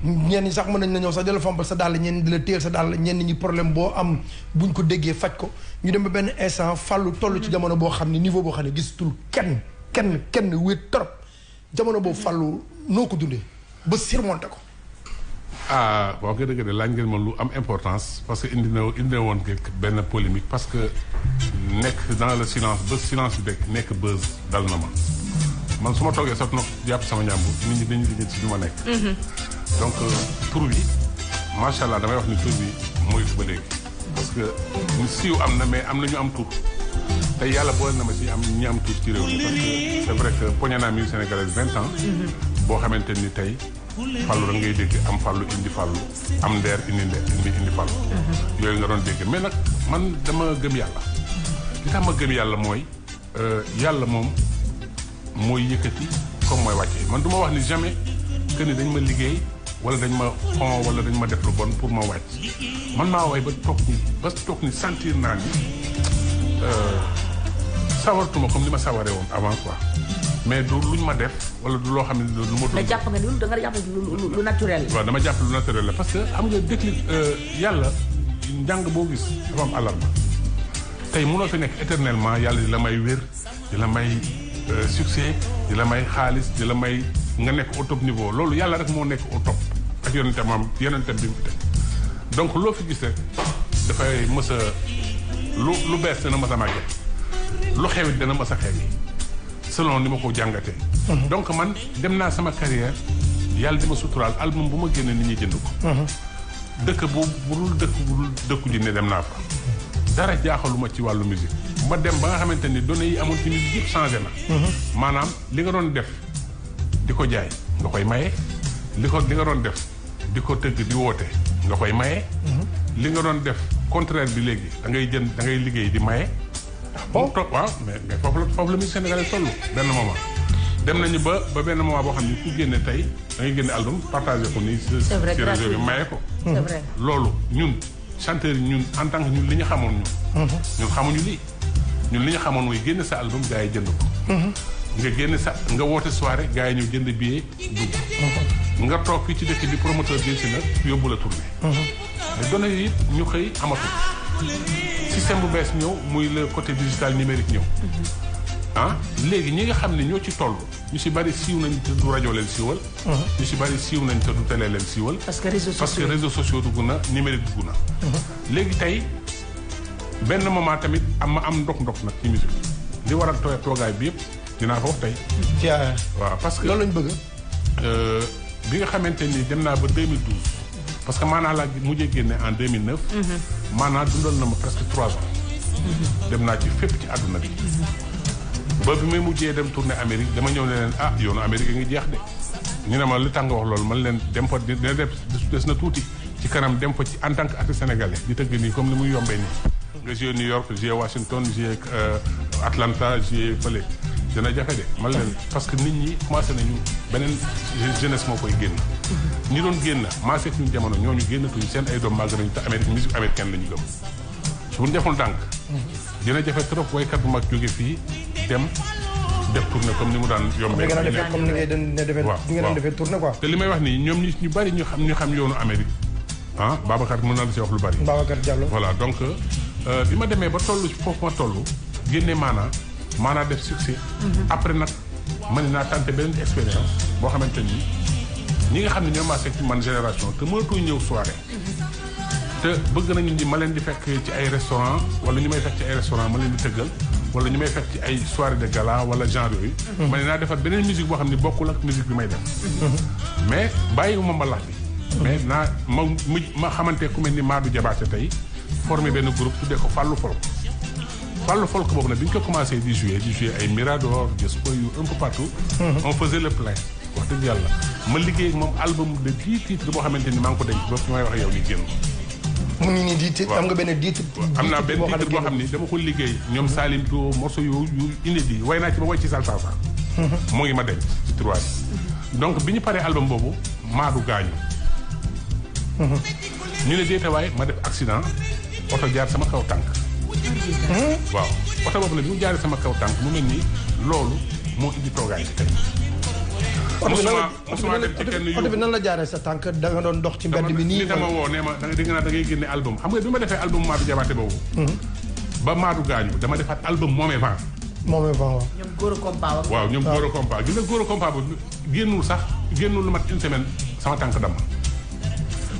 S2: ñenn ñi sax mën nañ la ñëw sax di la fompal sa dàll ñenn di la téel sa dàll ñenn ñi problème boo am buñ ko déggee faj ko ñu dem ba benn instant Fallou toll ci jamono boo xam ne niveau boo xam ne gisatul kenn wéet trop jamono boobu Fallou noo ko dundee ba surmonté ko.
S5: boo ko dëgg de laaj ngeen ma lu am importance parce que indi na woon benn polémique parce que nekk dans le silence ba silence bi nekk buzz dal na ma man su ma toogee sax nag jàpp sama njàmbur nit ñi dañuy liggéey ci li ma nekk. donc tur bi macha allah damay wax ni tur bi mooy ba léegi parce que siiw am na mais am na ñu am tur te yàlla boole na ma ci am ñi am tur ci réew mi parce que c'est vrai que poñe naa musique sénégalaise 20 ans. boo xamante ni tey Fallou da ngay dégg am Fallou indi Fallou am ndeer indi Fallou. yooyu nga doon dégg mais nag man dama gëm yàlla. li tax ma gëm yàlla mooy yàlla moom mooy yëkkati comme mooy wàccee man du ma wax ni jamais que ni dañ ma liggéey. wala dañ ma xon wala dañ ma def lu bon pour ma wàcc man maa way ba toog ni sentir naa ni sawartuma comme ni ma sawaree woon avant quoi mais du luñ ma def wala du loo xam ne lu ma.
S4: mais jàpp nga ni da nga jàpp lu naturel la.
S5: waaw dama jàpp lu naturel la parce que xam nga déclic yàlla njàng boo gis dafa am alarme tey mënoo fi nekk éternellement yàlla di la may wér di la may succès di la may xaalis di la may. nga nekk au top niveau loolu yàlla rek moo nekk au top ak yonentam bi mu fi teg donc loo fi gis rek dafay mës a lu bees dana mës a màgget lu xewit dana mës a xewi selon ni ma ko jàngatee. donc man dem naa sama carrière yàlla di ma suturaal album bu ma génne nit ñi jënd ko. dëkk bu dul dëkku ji ne dem naa fa dara jaaxaluma ci wàllu musique ma dem ba nga xamante ni données yi amoon ci musique yëpp changé na. maanaam li nga doon def. di ko jaay nga koy maye li nga doon def di ko tëgg di woote nga koy maye. li nga doon def contraire bi léegi da ngay liggéey di maye. waaw mais foofu la musique sénégalaise toll benn moment. dem nañu ba benn moment boo xam ne ku génne tey da ngay génne album partagé ko nii ci réseau bi maye ko.
S4: c'est vrai
S5: loolu ñun chanteurs yi ñun en tant que ñun li ñu xamoon ñun xamuñu lii ñun li ñu xamoon mooy génne sa album gars yi jënd ko. nga génn sa nga woote soirée gars yi ñëw jënd billet dugg. nga toog fii ci dëkk bi promoteur bi si nag yóbbu la tournée. mais données yi it ñu xëy amatul. système bu bees ñëw muy le côté digital numérique ñëw. léegi ñi nga xam ne ñoo ci toll ñu si bari siiw nañ te du rajo leen siiwal. ñu si bari siiw nañ te du télé leen siiwal.
S4: parce que réseaux
S5: sociaux dugg na numérique dugg na. léegi tey benn moment tamit am ndok nag ci musique li waral toogaay bi yëpp. dinaa ko wax tey. waaw parce que
S2: loolu lañ bëgg.
S5: bi nga xamante ni dem naa ba 2012 parce que maanaa laa mujjee génne en 2009. maanaa dundal na ma presque 3 ans. dem naa ci fépp ci àdduna bi. ba bi may mujjee dem tournée Amérique dama ñëw ne leen yoonu Amérique ngi jeex de. ñu ne ma li tax nga wax loolu man leen dem fa dina des na tuuti ci kanam dem fa ci en tant que artiste sénégalais di tëgg nii comme ni muy yombee nii. nga joué New York joué Washington joué Atlanta joué fële. dina jafe de man leen parce que nit ñi commencé nañu beneen jeunesse moo koy génn. ñi doon génn maasee suñu jamono ñooñu génnatuñu seen ay doom màgg nañu te musique américaine la ñu gëm. bu ñu defoon tànk dina jafe trop waykat bu mag jóge fii dem def tournée comme ni mu daan yombee.
S2: comme ni ngay defee ni nga defee tournée quoi.
S5: te li may wax nii ñoom ñu bari ñu xam yoonu Amérique ah Babacar mën na la si wax lu bari.
S2: Babacar Diallo.
S5: voilà donc bi ma demee ba toll foofu ma toll génne maanaa def succès. après nag man naa tenté beneen expérience boo xamante ni ñi nga xam ne ñoom maa sekk man génération te mënatoo ñëw soirée. te bëgg nañu ni ma leen di fekk ci ay restaurant wala ñu may fekk ci ay restaurant ma leen di tëggal wala ñu may fekk ci ay soirée de gala wala genre yooyu. ma ne naa defar beneen musique boo xam ne bokkul ak musique bi may def. mais bàyyiwuma mbalax bi. mais naa ma xamante ku mel ni Madou Diabaté tey formé benn groupe tuddee ko Fallou Folk. Fallou Folk boobu nag bi ñu ko commencé di jouer ay Mirador Jespo yu un peu partout. On faisait le plein wax dëgg yàlla ma liggéey ak moom album de 10 titres boo xamante ni maa ngi ko denc ba fi may wax yow ni génn.
S2: mu ngi nii di am nga benn diit.
S5: am naa benn titre boo xam ni dama ko liggéey ñoom Salim To morceau yu inédit way naa ci ba way ci salsa sax. moo ngi ma denc ci tiroir yi. donc bi ñu paree album boobu Madou gaañu. ñu ne déetawaay ma def accident oto jaar sama kaw tànk. waaw oto boobu nag bi mu jaaree sama kaw tànk mu mel ni loolu moo indi toogaay ci tey. mosuma dem ci kenn
S2: oto bi nan la jaaree sa tànk da nga doon dox ci mbedd mi nii.
S5: dama woo nee ma da ngay génne album xam nga bi ma defee album Madou Diabaté boobu. ba Madou gaañu dama defaat album Moomé Vent.
S2: Moomé Vent waaw.
S4: ñoom Goro Compa
S5: waaw ñoom Goro Compa gis nga Goro Compa bu génnul lu mat une semaine sama tànk dama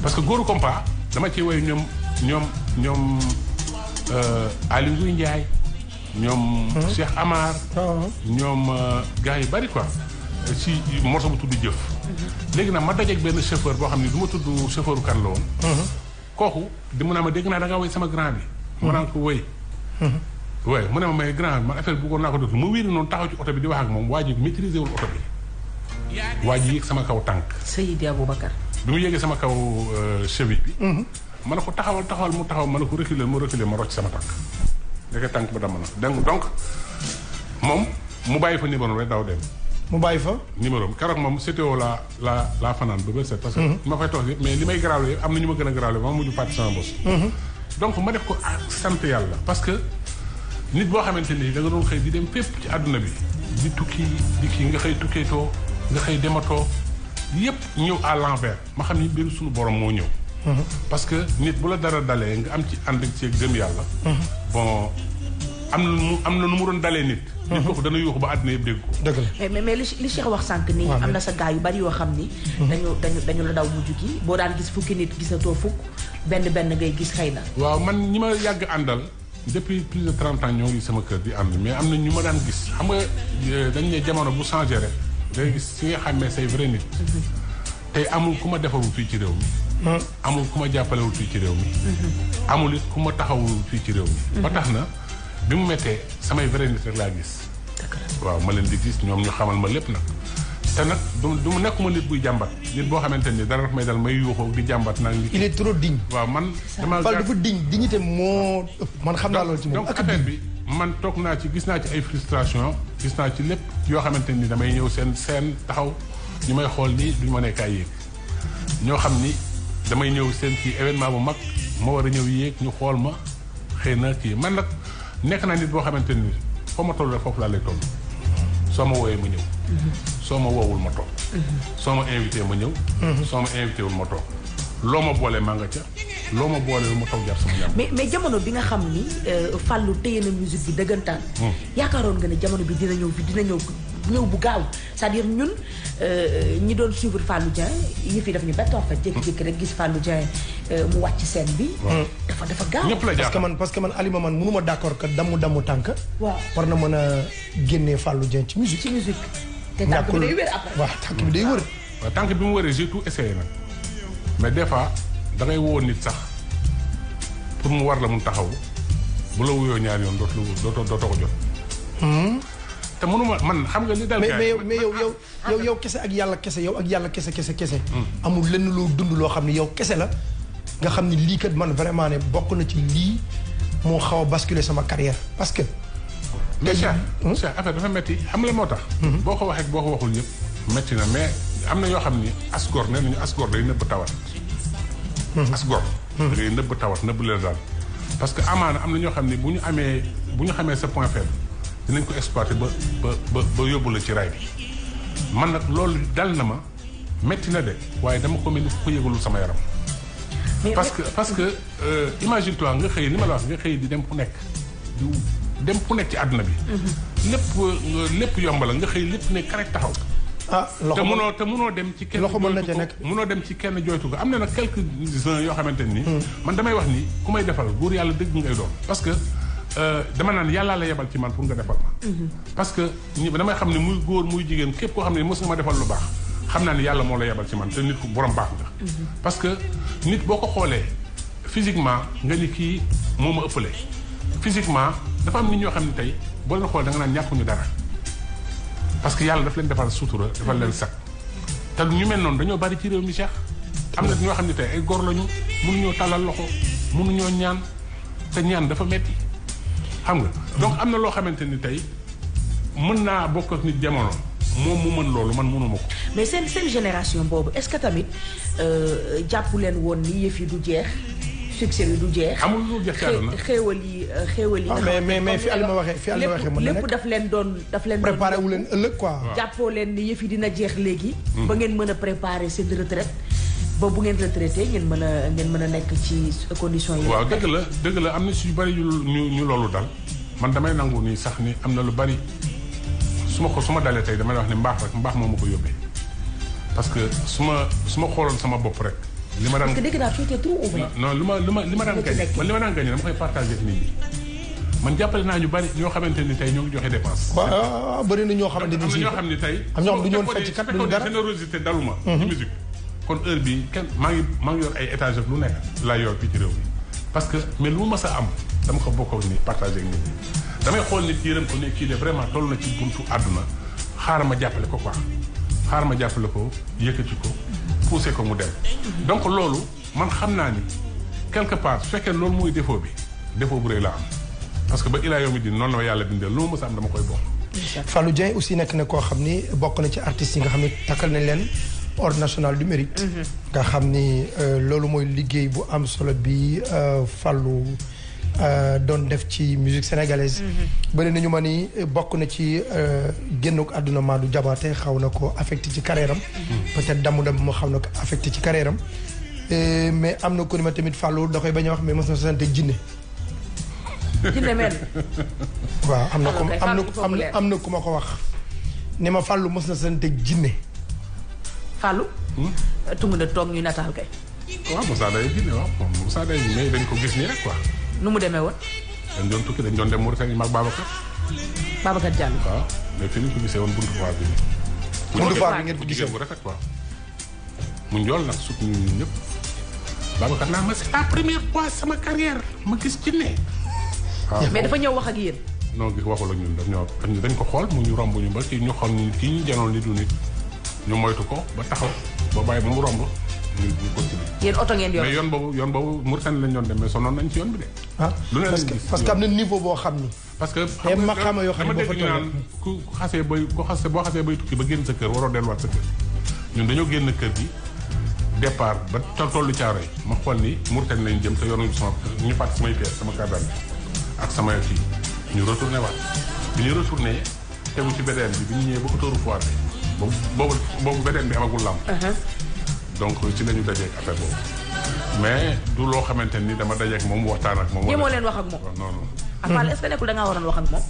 S5: parce que Goro Compa dama ci woy ñoom Aliou Ngouille Ndiaye ñoom Cheikh Amar ñoom gars yi bari quoi ci morceau bu tudd jëf léegi nag ma dajeeg benn chauffeur boo xam ne du ma tudd chauffeur kan la woon kooku di mu naa ma dégg naa da ngaa woy sama grand bi ma naan ko woy woy mu ne ma may grand bi man affaire bi bëggoon naa ko déglu ma wéeri noonu taxaw ci oto bi di wax ak moom waa ji maîtriser wul oto bi waa ji yéeg sama kaw tànk
S4: Seydi Aboubacar
S5: bi mu yéegee sama kaw cheville bi ma ne ko taxawal mu taxaw ma ne ko reculer ma rocc sama tànk ndeke tànk ba damm na donc moom mu bàyyi fa numéro rek daw dem
S2: mu bàyyi fa
S5: numéro keroog moom CTO la fanaan ba bër set parce que ma fay toog yëpp mais li may garaawle yëpp am na ñu ma gën a garaawle ma mujj fàtte sama bos donc ma def ko sant yàlla parce que nit boo xamante ni da nga doon xëy di dem fépp ci àdduna bi di tukki di kii nga xëy tukkeetoo nga xëy dematoo yëpp ñëw à l'envers ma xam ni mbiru suñu borom moo ñëw parce que nit bu la dara dalee nga am ci ànd ci gëm yàlla bon am na nu mu doon dalee nit kooku dana yuuxu ba àddina yëpp dégg ko
S2: dëgg la
S4: mais li Cheikh wax sànq nii am na sa gars yu bari yoo xam ni dañu la daw mujj gi boo daan gis fukki nit gisatoo fukk benn ngay gis xëy na
S5: waaw man ñi ma yàgg àndal depuis plus de 30 ans ñoo ngi sama kër di ànd mais am na ñu ma daan gis xam nga dañ ne jamono bu changé rek day gis si nga xàmmee say vrai nit tey amul ku ma defarul fii ci réew mi amul ku ma jàppalewul fii ci réew mi amul it ku ma taxawul fii ci réew mi ba tax na bi mu méttee samay vrai nit rek laa gis waaw ma leen di gis ñoom ñu xamal ma lépp nag te nag du mu nekkuma nit buy jàmbat nit boo xamante ni dara daf may dal may yuuxoo di jàmbat nag
S2: il est trop digne
S5: waaw man dama
S2: Fall dafa dignité moo man xam naa loolu ci moom
S5: donc affaire bi man toog naa ci gis naa ci ay frustration gis naa ci lépp yoo xamante ni damay ñëw seen taxaw ñu may xool nii duñu ma nekkaay yéeg ñoo xam ni damay ñëw seen kii événement bu mag ma war a ñëw yéeg ñu xool ma xëy na kii man nag nekk naa nit boo xamante ni foo ma toll rek foofu laa lay toll soo ma wooyee ma ñëw soo ma woowul ma toog soo ma invité ma ñëw soo ma invité wul ma toog loo ma boolee maa nga ca loo ma boolewul ma toog jar sama jàmm
S4: mais jamono bi nga xam ni Fallou téye na musique bi dëggantaan yaakaaroon nga ne jamono bi dina ñëw bu gaaw c'est-à-dire ñun ñi doon suivre Fallou Dieng yëf yi daf ñu bett en fait jékki-jékki rek gis Fallou Dieng mu wàcc scène bi dafa gaaw
S5: ñëpp la jaaxal
S2: parce que man Alima man mënuma d'accord que damu tànk
S4: waaw
S2: war na mën a génnee Fallou Dieng ci musique
S4: te tànk bi day wér après
S2: waaw tànk bi day wër
S5: waaw tànk bi mu wëree j'ai tout essayé nag mais des fois da ngay woo nit sax pour mu war la mun taxaw bu la wuyoo ñaari yoon dootoo ko jot te mënuma man xam nga li dal
S2: mais yow kese ak yàlla kese amul lenn loo dund loo xam ne yow kese la nga xam ne lii kat man vraiment ne bokk na ci lii moo xaw a basculer sama carrière parce que
S5: mais Cheikh affaire dafa metti xam la moo tax boo ko waxee boo ko waxul yëpp metti na mais am na yoo xam ni asgor nee nañu asgor day nëbb tawat asgor day nëbb tawat nëbb leen daal parce que amaana am na ñoo xam ne bu ñu xamee sa point faible dinañ ko exploiter ba yóbbu la ci ray bi man nag loolu dal na ma metti na de waaye dama ko mel ni ko yëgalul sama yaram. parce que imagine toi nga xëy li ma la wax nga xëy di dem fu nekk ci àdduna bi. lépp yomb la nga xëy lépp ne karek taxaw. te munoo dem ci kenn munoo dem ci kenn jooytu ko am na nag quelques-uns yoo xamante ni. man damay wax ni ku may defal góor yàlla dëgg ngay doon parce que dama naan yàllaa la yebal ci man pour nga defal ma. parce que damay xam ne muy góor muy jigéen képp koo xam ne mos nga ma defal lu baax xam naa ne yàlla moo la yebal ci man te nit ku borom baax nga. parce que nit boo ko xoolee physiquement nga ni kii moo ma ëppale physiquement dafa am nit ñoo xam ne tey boo leen xool da nga naan ñàkkuñu dara. parce que yàlla daf leen defal sutura defal leen sax te ñu mel noonu dañoo bari ci réew mi Cheikh am na ñoo xam ne tey ay góor lañu mënuñoo tàllal loxo mënuñoo ñaan te ñaan dafa metti xam nga donc am na loo xamante ni tey mën naa bokk ak nit jamono moom mu mën loolu man mënuma ko.
S4: mais seen génération boobu est-ce que tamit jàpp leen woon ni yëf yi du jeex succès bi du jeex.
S5: amul lu jeex ci àdduna
S4: xéewal yi.
S2: mais fi Alima waxee mën na nekk
S4: lépp daf leen doon
S2: préparé wu leen ëllëg quoi.
S4: jàppoo leen ni yëf yi dina jeex léegi. ba ngeen mën a préparer seen retraite ba bu ngeen retraité ngeen mën a nekk ci conditions yi.
S5: waaw dëgg la am na su bari ñu loolu dal man damay nangu nii sax ni am na lu bari su ma dalee tey damay wax ni mbaax moo ma ko yóbbee parce que su ma xooloon sama bopp rek. li ma daan
S4: parce que dégg naa tu étais trop ouvert.
S5: non li ma daan gagné dama koy partagé ak nit ñi man jàppale naa ñu bari ñoo xamante ni tey ñoo ngi joxe dépense.
S2: waaw bëri na ñoo xamante ni
S5: am na ñoo xam ni tey.
S2: am ñoo xam du ñu woon fecc kat duñu dara
S5: générosité daluma. ci musique kon heure bi kenn maa ngi yor ay étage lu nekk laa yor fii ci réew mi parce que mais lu ma mës a am dama ko bokk ak ni partagé ak nit ñi damay xool nit yërëm ko ne kii de vraiment toll na ci buntu àdduna xaaral ma jàppale ko quoi xaaral ma jàppale ko yëkkati ko poussé ko mu dem donc loolu man xam naa ni quelque part su fekkee loolu mooy défaut bu rëy laa am parce que ba ilaa yow mi di noonu la yàlla bindee lu ma mës a am dama koy bokk.
S2: Fallou Dieng aussi nekk na koo xam ni bokk na ci artistes yi nga xam ni takkal nañ leen ordre national du mérite. nga xam ni loolu mooy liggéey bu am solo bi Fallou doon def ci musique sénégalaise. bëri nañu ma ni bokk na ci génnuk àdduna Madou Diabaté xaw na ko affecté ci carrière am. peut-être damu moo xaw na ko affecté ci carrière am mais am na ko ni ma tamit Fallou da koy bañ a wax mais mos na sant jinne.
S4: jinne mel.
S2: waaw am na ku ma ko wax ne ma Fallou mos na sant jinne.
S4: Fallou. tungu na toog ñuy nataal kay.
S5: waaw Moussa Day jinne waaw moom Moussa Day mais dañ ko gis nii rek quoi.
S4: nu mu demee woon.
S5: dañ doon tukki dañ doon dem Mauritanie mag Babacar.
S4: Babacar Diallo.
S5: waaw mais fi ñu ko gisee woon buntu foire bi.
S2: buntu foire bi ngeen ko gisee
S5: bu rafet quoi. mu njool nag sut ñun ñëpp. Babacar naa ma c'est la première fois sama carrière ma gis jinne.
S4: waaw mais dafa ñëw wax ak yéen.
S5: non gis waxul ak ñun dañ ko xool mu ñu romb ñu ba kii ñu xool ni kii ñu janoon li du nit ñu moytu ko ba taxaw ba bàyyi ba mu romb ñu continuer.
S4: yéen oto ngeen yor
S5: mais yoon boobu Mauritanie lañ doon dem mais sonoon nañ ci yoon bi de. lu ne lañ gis
S2: parce que am na niveau boo xam ni.
S5: parce que
S2: xam nga dama dégg
S5: naan boo xasee bay tukki ba génn sa kër waroo delluwaat sa kër ñun dañoo génn kër gi départ ba tollu Caaroy ma xool ni Mauritanie lañ jëm te yoonu sama ñu fàtte samay pièces sama carte d'identité ak sama kii ñu retourné waat bi ñu retourné tegu ci VDN bi ñu ñëwee ba autoroute foire bi boobu VDN bi amagul lamp. donc ci la ñu dajeeg affaire boobu mais du loo xamante ni dama dajeeg moom waxtaan ak moom.
S4: jéemoo leen wax ak moom.
S5: non non.
S4: Fall est-ce que nekkul da ngaa waroon wax ak moom.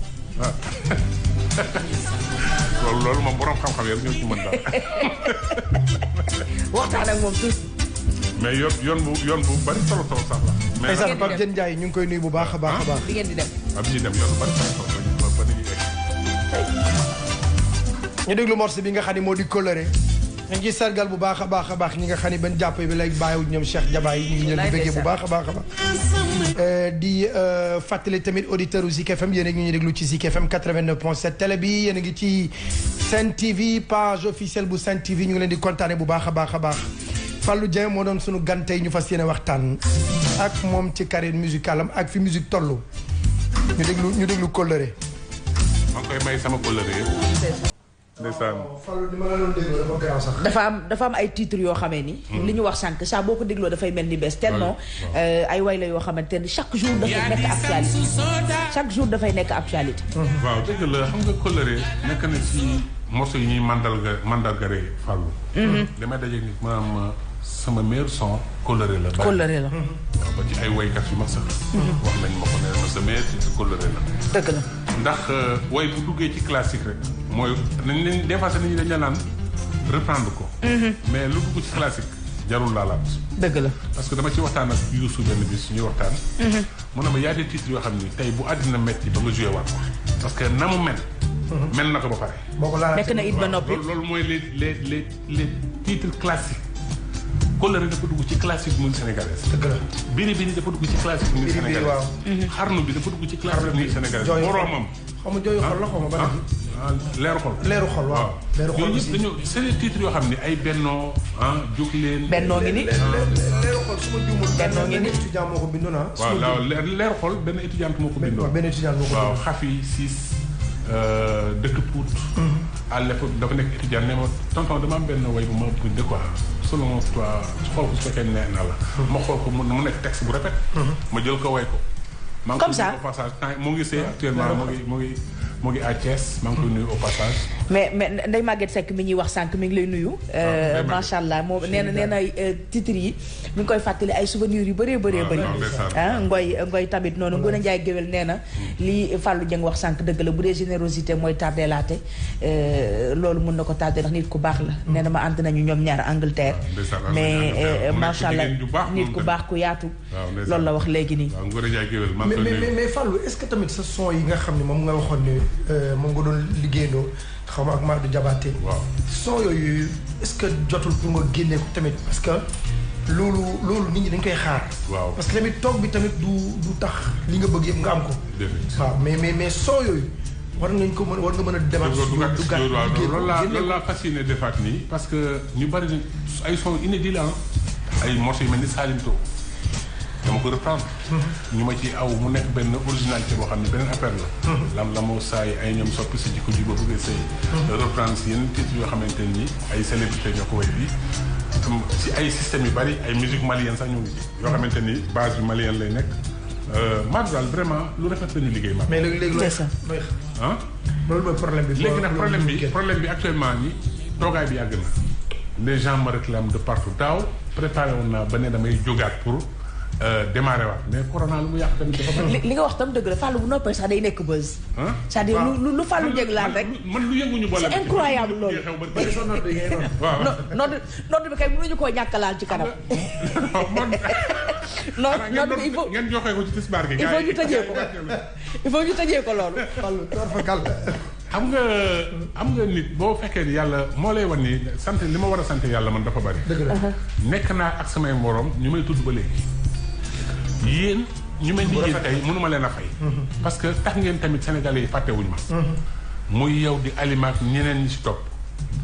S5: loolu moom borom xam-xam yi rek ñoo ci mën daal.
S4: waxtaan ak moom tuuti.
S5: mais yoon bu bari solo sax la.
S2: mais sax Pape Diène Ndiaye ñu ngi koy nuyu bu baax a baax a baax.
S4: di ngeen di dem.
S5: bi ñuy dem yoon bu bari solo ba dañuy egg.
S2: ñu déglu morceau bi nga xam ne moo di coloré. ñu ngi sargal bu baax a baax ñi nga xam ne benn jàpp bi lay bàyyiwul ñoom Cheikh Diaba yi ñu ngi leen di bëggee bu baax a baax. di fàttali tamit auditeurs u Zik FM yéen a ngi ñuy déglu ci Zik FM 89.7 télé bi yéen a ngi ci Sen TV page officielle bu Sen TV ñu ngi leen di kontaane bu baax a baax. Fallou Dieng moo doon sunu gan tey ñu fas yéene waxtaan ak moom ci carrière musicale am ak fi musique toll. ñu déglu coloré.
S5: maa ngi koy may sama coloré yëpp. ndeysaan.
S2: Fallou ni ma la doon dégloo dafa gaaw sax.
S4: dafa am ay titres yoo xamee ni. li ñu wax sànq saa boo ko dégloo dafay mel ni bees tellement ay way la yoo xamante ne chaque jour dafay nekk actualité chaque jour dafay nekk actualité.
S5: waaw dëgg la xam nga coloré nekk na ci morceau yi ñuy mandargare Fallou. damay dajeeg nit maanaam sama meilleur son coloré la.
S4: coloré la.
S5: waaw ba ci ay waykat yu mag sax. wax nañ ma ko ne ma sa meilleur titre coloré la.
S4: dëgg la.
S5: ndax way bu duggee ci classique rek mooy nañ leen des fois sax nit ñi dañ la naan reprendre ko. mais lu dugg ci classique jarul laalaat.
S4: dëgg la.
S5: parce que dama ci waxtaan ak Youssou benn bis ñuy waxtaan. mu ne ma y a des titres yoo xam ni tey bu àddina metti ba nga joué waat ko parce que na mu mel. mel na ko ba pare.
S2: boo ko laalaat
S4: nekk na it ba noppi.
S5: loolu mooy les titres classiques. coloré dafa dugg ci classique musique sénégalaise.
S2: dëgg la.
S5: biri biri dafa dugg ci classique musique sénégalaise.
S2: waaw.
S5: xarnu bi dafa dugg ci classique musique sénégalaise. moroomam.
S2: xaw ma jooyu xol la xaw ma ban.
S5: leeru xol.
S2: leeru xol waaw. leeru xol
S5: yooyu
S2: aussi
S5: yëpp dañoo c'est des titres yoo xam ne ay bennoo jóg leen.
S4: bennoo ngi ni.
S2: leeru xol su ma juumul.
S4: bennoo ngi ni
S2: étudiant moo ko bindoon ah.
S5: waaw leeru xol benn étudiante moo ko bindoon.
S2: benn étudiant moo ko
S5: waaw
S2: bindoon.
S5: xafi siis dëkk Pout. à l'époque dafa nekk étudiant ne ma tonton dama am benn way bu ma bindee quoi selon toi xool ko su fekkee nee na la. ma xool ko mu nekk texte bu répète. ma jël ko way ko.
S4: comme ça
S5: maa ngi koy nuyu au passage mu ngi see actuellement mu ngi à Thiès maa ngi koy nuyu au passage.
S4: mais Ndeye Maguette Seck mi ñuy wax sànq mi ngi lay nuyu. macha allah moom nee na titres yi mi ngi koy fàttali ay souvenirs yu bëree bëri. Ngoy tamit noonu Ngoné Ndiaye géwél nee na lii Fallou Dieng wax sànq dëgg la bu dee générosité mooy tardé laate loolu mun na ko tardé ndax nit ku baax la. nee na ma ànd nañu ñoom ñaar Angleterre. mais macha allah nit ku baax ku yaatu. loolu la wax léegi nii.
S5: waaw Ngoné Ndiaye géwél
S2: mais Fallou est-ce que tamit sa son yi nga xam ne moom nga waxoon ne moom nga doon liggéeyandoo xaw ma ak Madou Diabaté.
S5: waaw
S2: son yooyu est-ce que jotul pour nga génne ko tamit parce que loolu nit ñi dañ koy xaar.
S5: waaw
S2: parce que tamit toog bi tamit du tax li nga bëgg yëpp nga am ko. waaw mais son yooyu war nga mën a demaat.
S5: du gàtt loolu laa fas yéene defaat nii parce que ñu bari ay son inédit la ay morceaux yu mel ni Salimto dama ko reprendre. ñu ma ci aw mu nekk benn originalité boo xam ne beneen affaire la. lam moo saay ay ñoom soppi sa jikko ji ba bëggee sëy. reprendre si yeneen titres yoo xamante ni ay célébrité ñoo ko way bi si ay systèmes yu bari ay musique malienne sax ñu ngi ci. yoo xamante ni base bi malienne lay nekk. Madou daal vraiment lu rafet la ñu liggéey.
S2: mais léegi loolu loolu mooy problème bi.
S5: léegi nag problème bi actuellement nii toogaay bi yàgg na. les gens me réclament de partout daaw préparé woon naa ba ne damay jógaat pour. démarré waat mais corona lu mu yàq tamit dafa bari.
S4: li nga wax tam dëgg la Fallou bu noppee sax day nekk buzz. c'est-à-dire lu Fallou Dieng laal rek.
S5: man lu yënguñu boole.
S4: c'est incroyable loolu.
S5: waaw
S4: nodd bi kay mënuñu koo ñàkk laal ci kanam. nodd bi il faut
S5: ngeen joxee ko ci tisbaar gi.
S4: il faut ñu tëjee ko loolu.
S2: Fallou door fa kàll.
S5: xam nga nit boo fekkee ni yàlla moo lay wan ni sant li ma war a sant yàlla man dafa bari.
S2: dëgg la
S5: nekk naa ak samay morom ñu may tudd ba léegi. yéen ñu mel ni yéen tey mënuma leen a fay. parce que tax ngeen tamit sénégalais yi fàttewuñu ma. muy yow di alimaak ñeneen ñi ci topp.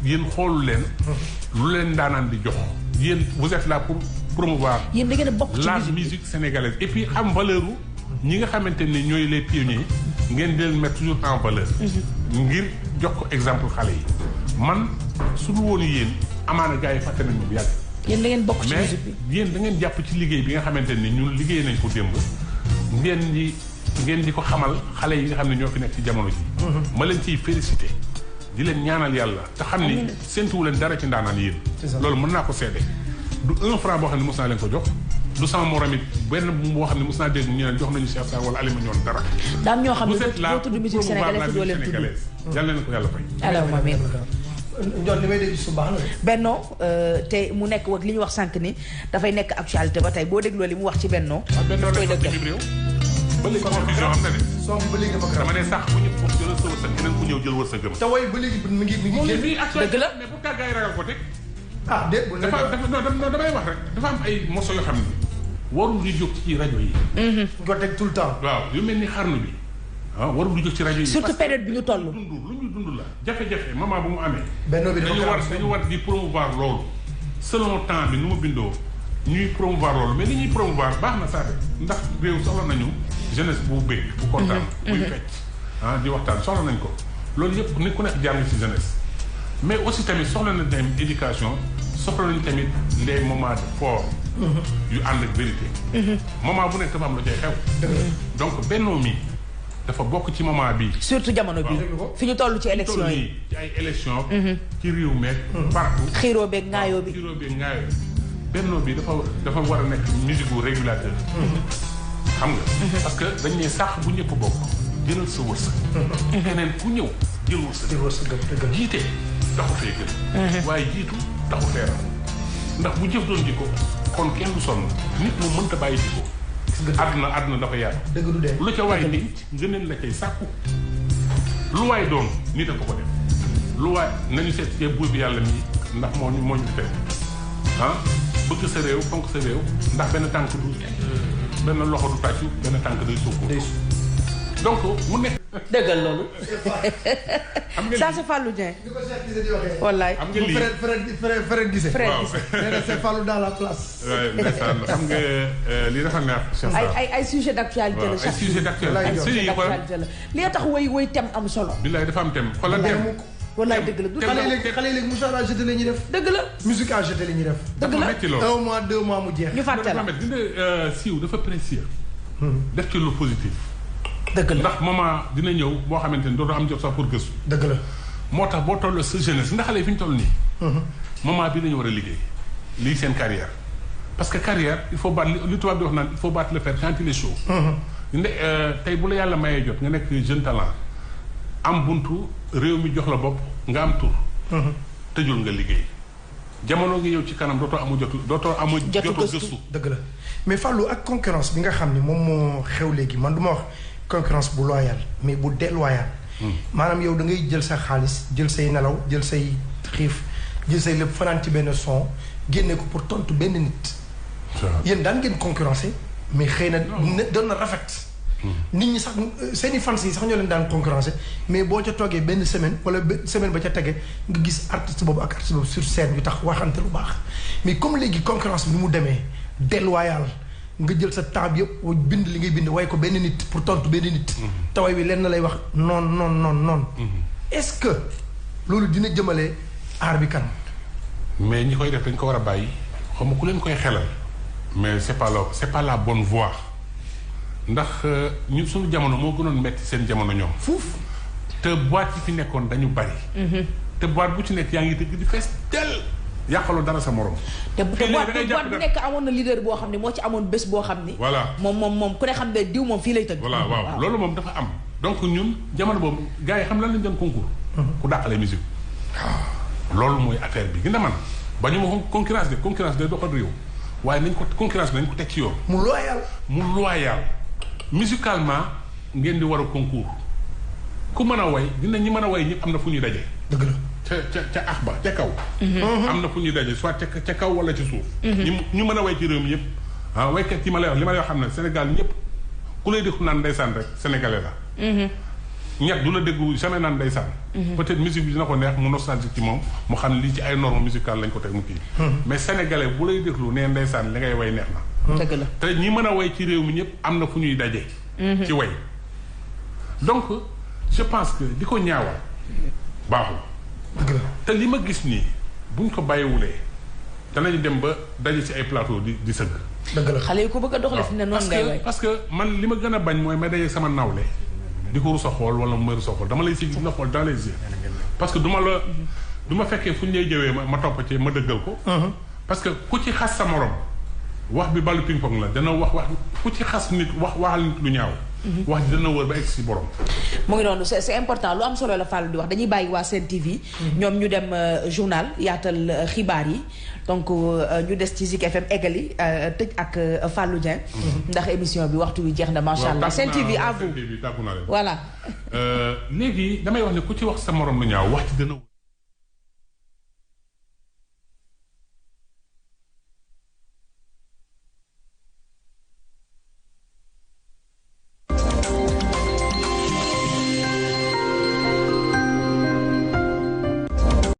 S5: yéen xoolu leen. lu leen daanaan di jox. yéen vous êtes là pour promouvoir.
S4: yéen da ngeen a bokk ci
S5: la musique sénégalaise et puis xam valeur ñi nga xamante ni ñooy les pionniers ngeen di leen mettre toujours en valeur. ngir jox ko exemple xale yi. man su dul woon yéen amaana gars yi fàtte nañu bu yàgg.
S4: yéen da ngeen bokk ci musique bi
S5: mais yéen da ngeen jàpp ci liggéey bi nga xamante ni ñun liggéey nañ ko démb ngeen di ko xamal xale yi nga xam ne ñoo fi nekk ci jamono ji. ma leen ciy félicité di leen ñaanal yàlla te xam ni séntuwu leen dara ci ndaanaan yéen. loolu mën naa ko seede du 1 franc boo xam ne mos naa leen ko jox du sama morom it benn boo xam ne mos naa dégg ñu ne jox nañu Cheikh Sarr wala Alima ñoon dara.
S4: daam ñoo xam ne doo tudd musique sénégalaise te doo leen tudd.
S5: yàlla leen ko yàlla fay.
S4: allahumma amiin.
S2: Ndiol li may dégg su baax na.
S4: Benno te mu nekk ak li ñu wax sànq ni dafay nekk actualité ba tey boo dégloo li mu wax ci Benno.
S5: Benno lay wax ci réew. ba léegi confusion am na de.
S2: soo ba léegi dafa
S5: dama ne sax bu ñu jël sa wërsëg keneen ku ñëw jël wërsëgam.
S2: te way ba léegi mi ngi génn.
S5: dëgg la mais pourquoi gars yi ragal ko teg.
S2: ah déet bu
S5: damay wax rek dafa am ay morceaux yoo xam ne warul di jóg ci rajo yi.
S2: ko teg tout le temps.
S5: waaw yu mel ni xarnu bi. warul di jóg ci rajo yi.
S4: surtout période bi ñu toll.
S5: lu ñu dund la jafe-jafe moment bu mu amee.
S2: Benno bi
S5: dañu war di promouvoir loolu. selon temps bi nu mu bindoo ñuy promouvoir loolu mais li ñuy promouvoir baax na saa ndax réew soxla nañu jeunesse bu bëgg bu kontaan. buy fecc di waxtaan soxla nañ ko loolu yëpp nit ku nekk jàng ci jeunesse. mais aussi tamit soxla na tamit éducation soxla nañu tamit les moments de fort yu ànd ak vérité moment bu nekk dafa am la cay xew donc bennoo mi dafa bokk ci moment bi
S4: surtout jamono bi fi ñu toll ci élection yi
S5: ci ay élection ci réew meeg partout
S4: xiiroo beeg ngaayoo bi
S5: bennoo bi dafa war a nekk musique bu régulateur xam nga parce que dañ ne sax bu ñëpp bokk jëlal sa wërsëg keneen ku ñëw jël wërsëg jiite taxu fee gën waaye jiitu taxu fee raw ndax bu jëf doon jikko kon kenn du sonn nit mu mënta bàyyi jikko àdduna dafa yaatu lu ca waay nit ngëneen la cay sàkku lu waay doon nit a ko def lu waay nañu seet ci buur bi yàlla mi ndax moo ñu fi teg bëgg sa réew fonk sa réew ndax benn tànk du benn loxo du tàccu benn tànk day suuf donc mu nekk
S4: dëggal loolu ça c'est Fallou Dieng wallaay
S5: xam nga lii
S2: Fred Guissé
S4: nee
S2: na c'est Fallou dans la place
S5: ndeysaan xam nga lii dafa neex
S4: ay sujet d'actualité la
S5: ay sujet d'actualité
S4: la li nga tax woy thème am solo
S5: billaay dafa am thème xoolal thème
S4: wallaay dëgg la du
S2: xale yi léegi mouchoir à jeter la ñuy def
S4: dëgg la
S2: musique à jeter la ñuy def
S4: dëgg la
S5: metti loolu
S2: 1 mois 2 mois mu jeex
S4: ñu fàtte la
S5: dina siiw dafa précieux def ci lu positif
S4: dëgg la
S5: ndax moment dina ñëw boo xamante ni dootoo am jot sax pour gëstu
S2: dëgg la
S5: moo tax boo toll sa jeunesse ndax xale yi fi ñu toll nii moment bi la ñu war a liggéey lii seen carrière parce que carrière il faut battre li tubaab di wax naan il faut battre le fer quand il est chaud tey bu la yàlla mayee jot nga nekk jeune talent am buntu réew mi jox la bopp nga am tur tëjul nga liggéey jamono ngi yow ci kanam dootoo amu jotu gëstu
S2: dëgg la mais Fallou ak concurrence bi nga xam ni moom moo xew léegi man du ma wax concurrence bu loyale mais bu déloyale maanaam yow da ngay jël sa xaalis jël say nelaw jël say xiif jël say lépp fanaan ci benn son génne ko pour tontu benn nit yéen daan ngeen concurrencer mais xëy na doon na rafet nit ñi sax seeni fans yi sax ñoo leen daan concurrencer mais boo ca toogee benn semaine wala semaine ba ca tege nga gis artiste boobu ak artiste boobu sur scène yu tax waxante lu baax mais comme léegi concurrence bi ni mu demee déloyal nga jël sa temps bi yëpp bind li ngay bind way ko benn nit pour tontu benn nit taway wi lenn lay wax non est-ce que loolu dina jëmale aar bi kan
S5: mais ñi koy def dañ ko war a bàyyi xam nga ku leen koy xelal mais c'est pas la bonne voie ndax ñun suñu jamono moo gënoon metti seen jamono ñoom fuuf te boîte yi fi nekkoon dañu bari te boîte bu ci nekk yaa ngi dëgg di fees del yàqaloo dara sa morom
S4: te boîte bu nekk amoon na leader boo xam ne moo ci amoon bés boo xam ni
S5: voilà
S4: moom ku ne xam ne diw moom fii lay tëgg
S5: voilà waaw loolu moom dafa am donc ñun jamono boobu gars yi xam lan lañ doon concours ku dàqale musique loolu mooy affaire bi gën a man ba ñu ma concurrence day doxal réew waaye nañ ko concurrence bi nañ ko teg ci yoon
S2: mu loyal
S5: musicalement ngeen di war a concours ku mën a way dina ñi mën a way ñëpp am na fu ñuy daje
S2: dëgg la
S5: ca ax ba ca kaw am na fu ñuy daje soit ca kaw wala ci suuf ñu mën a way ci réew mi yëpp waykat yi ma lay wax li ma lay wax xam ne Sénégal ñëpp ku lay déglu naan ndeysaan rek sénégalais la ñett du la déglu jamais naan ndeysaan peut-être musique bi dina ko neex mu nostalgique ci moom mu xam ne lii ci ay normes musicales lañ ko teg mu kii mais sénégalais bu lay déglu nee ndeysaan li ngay way neex na
S4: dëgg la
S5: te ñi mën a way ci réew mi ñëpp am na fu ñuy daje ci way donc je pense que di ko ñaawal baaxul
S2: dëgg la
S5: te li ma gis nii buñ ko bàyyiwulee danañu dem ba daje ci ay plateau di sëgg
S2: dëgg la
S4: xale yi ko bëgg a doxale fi ne noonu ngay way
S5: parce que man li ma gën a bañ mooy may daje sama nawle di ko rus a xool wala mu may rus a xool dama lay sigg nga xool dans les yeux parce que du ma fekkee fu ñu lay jëwee ma topp ci ma dëggal ko parce que ku ci xas sa morom wax bi ballu ping pong la dana wax ku ci xas nit waxal nit lu ñaaw wax ji dana wër ba egg si borom
S4: mu ngi noonu c'est important lu am solo la Fallou di wax dañuy bàyyi waa Sen TV ñoom ñu dem journal yaatal xibaar yi donc ñu des ci Zik FM eggali tëj ak Fallou Dieng ndax émission bi waxtu wi jeex na macha allah Sen TV à vous
S5: tàggu naa leen
S4: voilà
S5: léegi damay wax ne ku ci wax sa morom lu ñaaw wax ci dana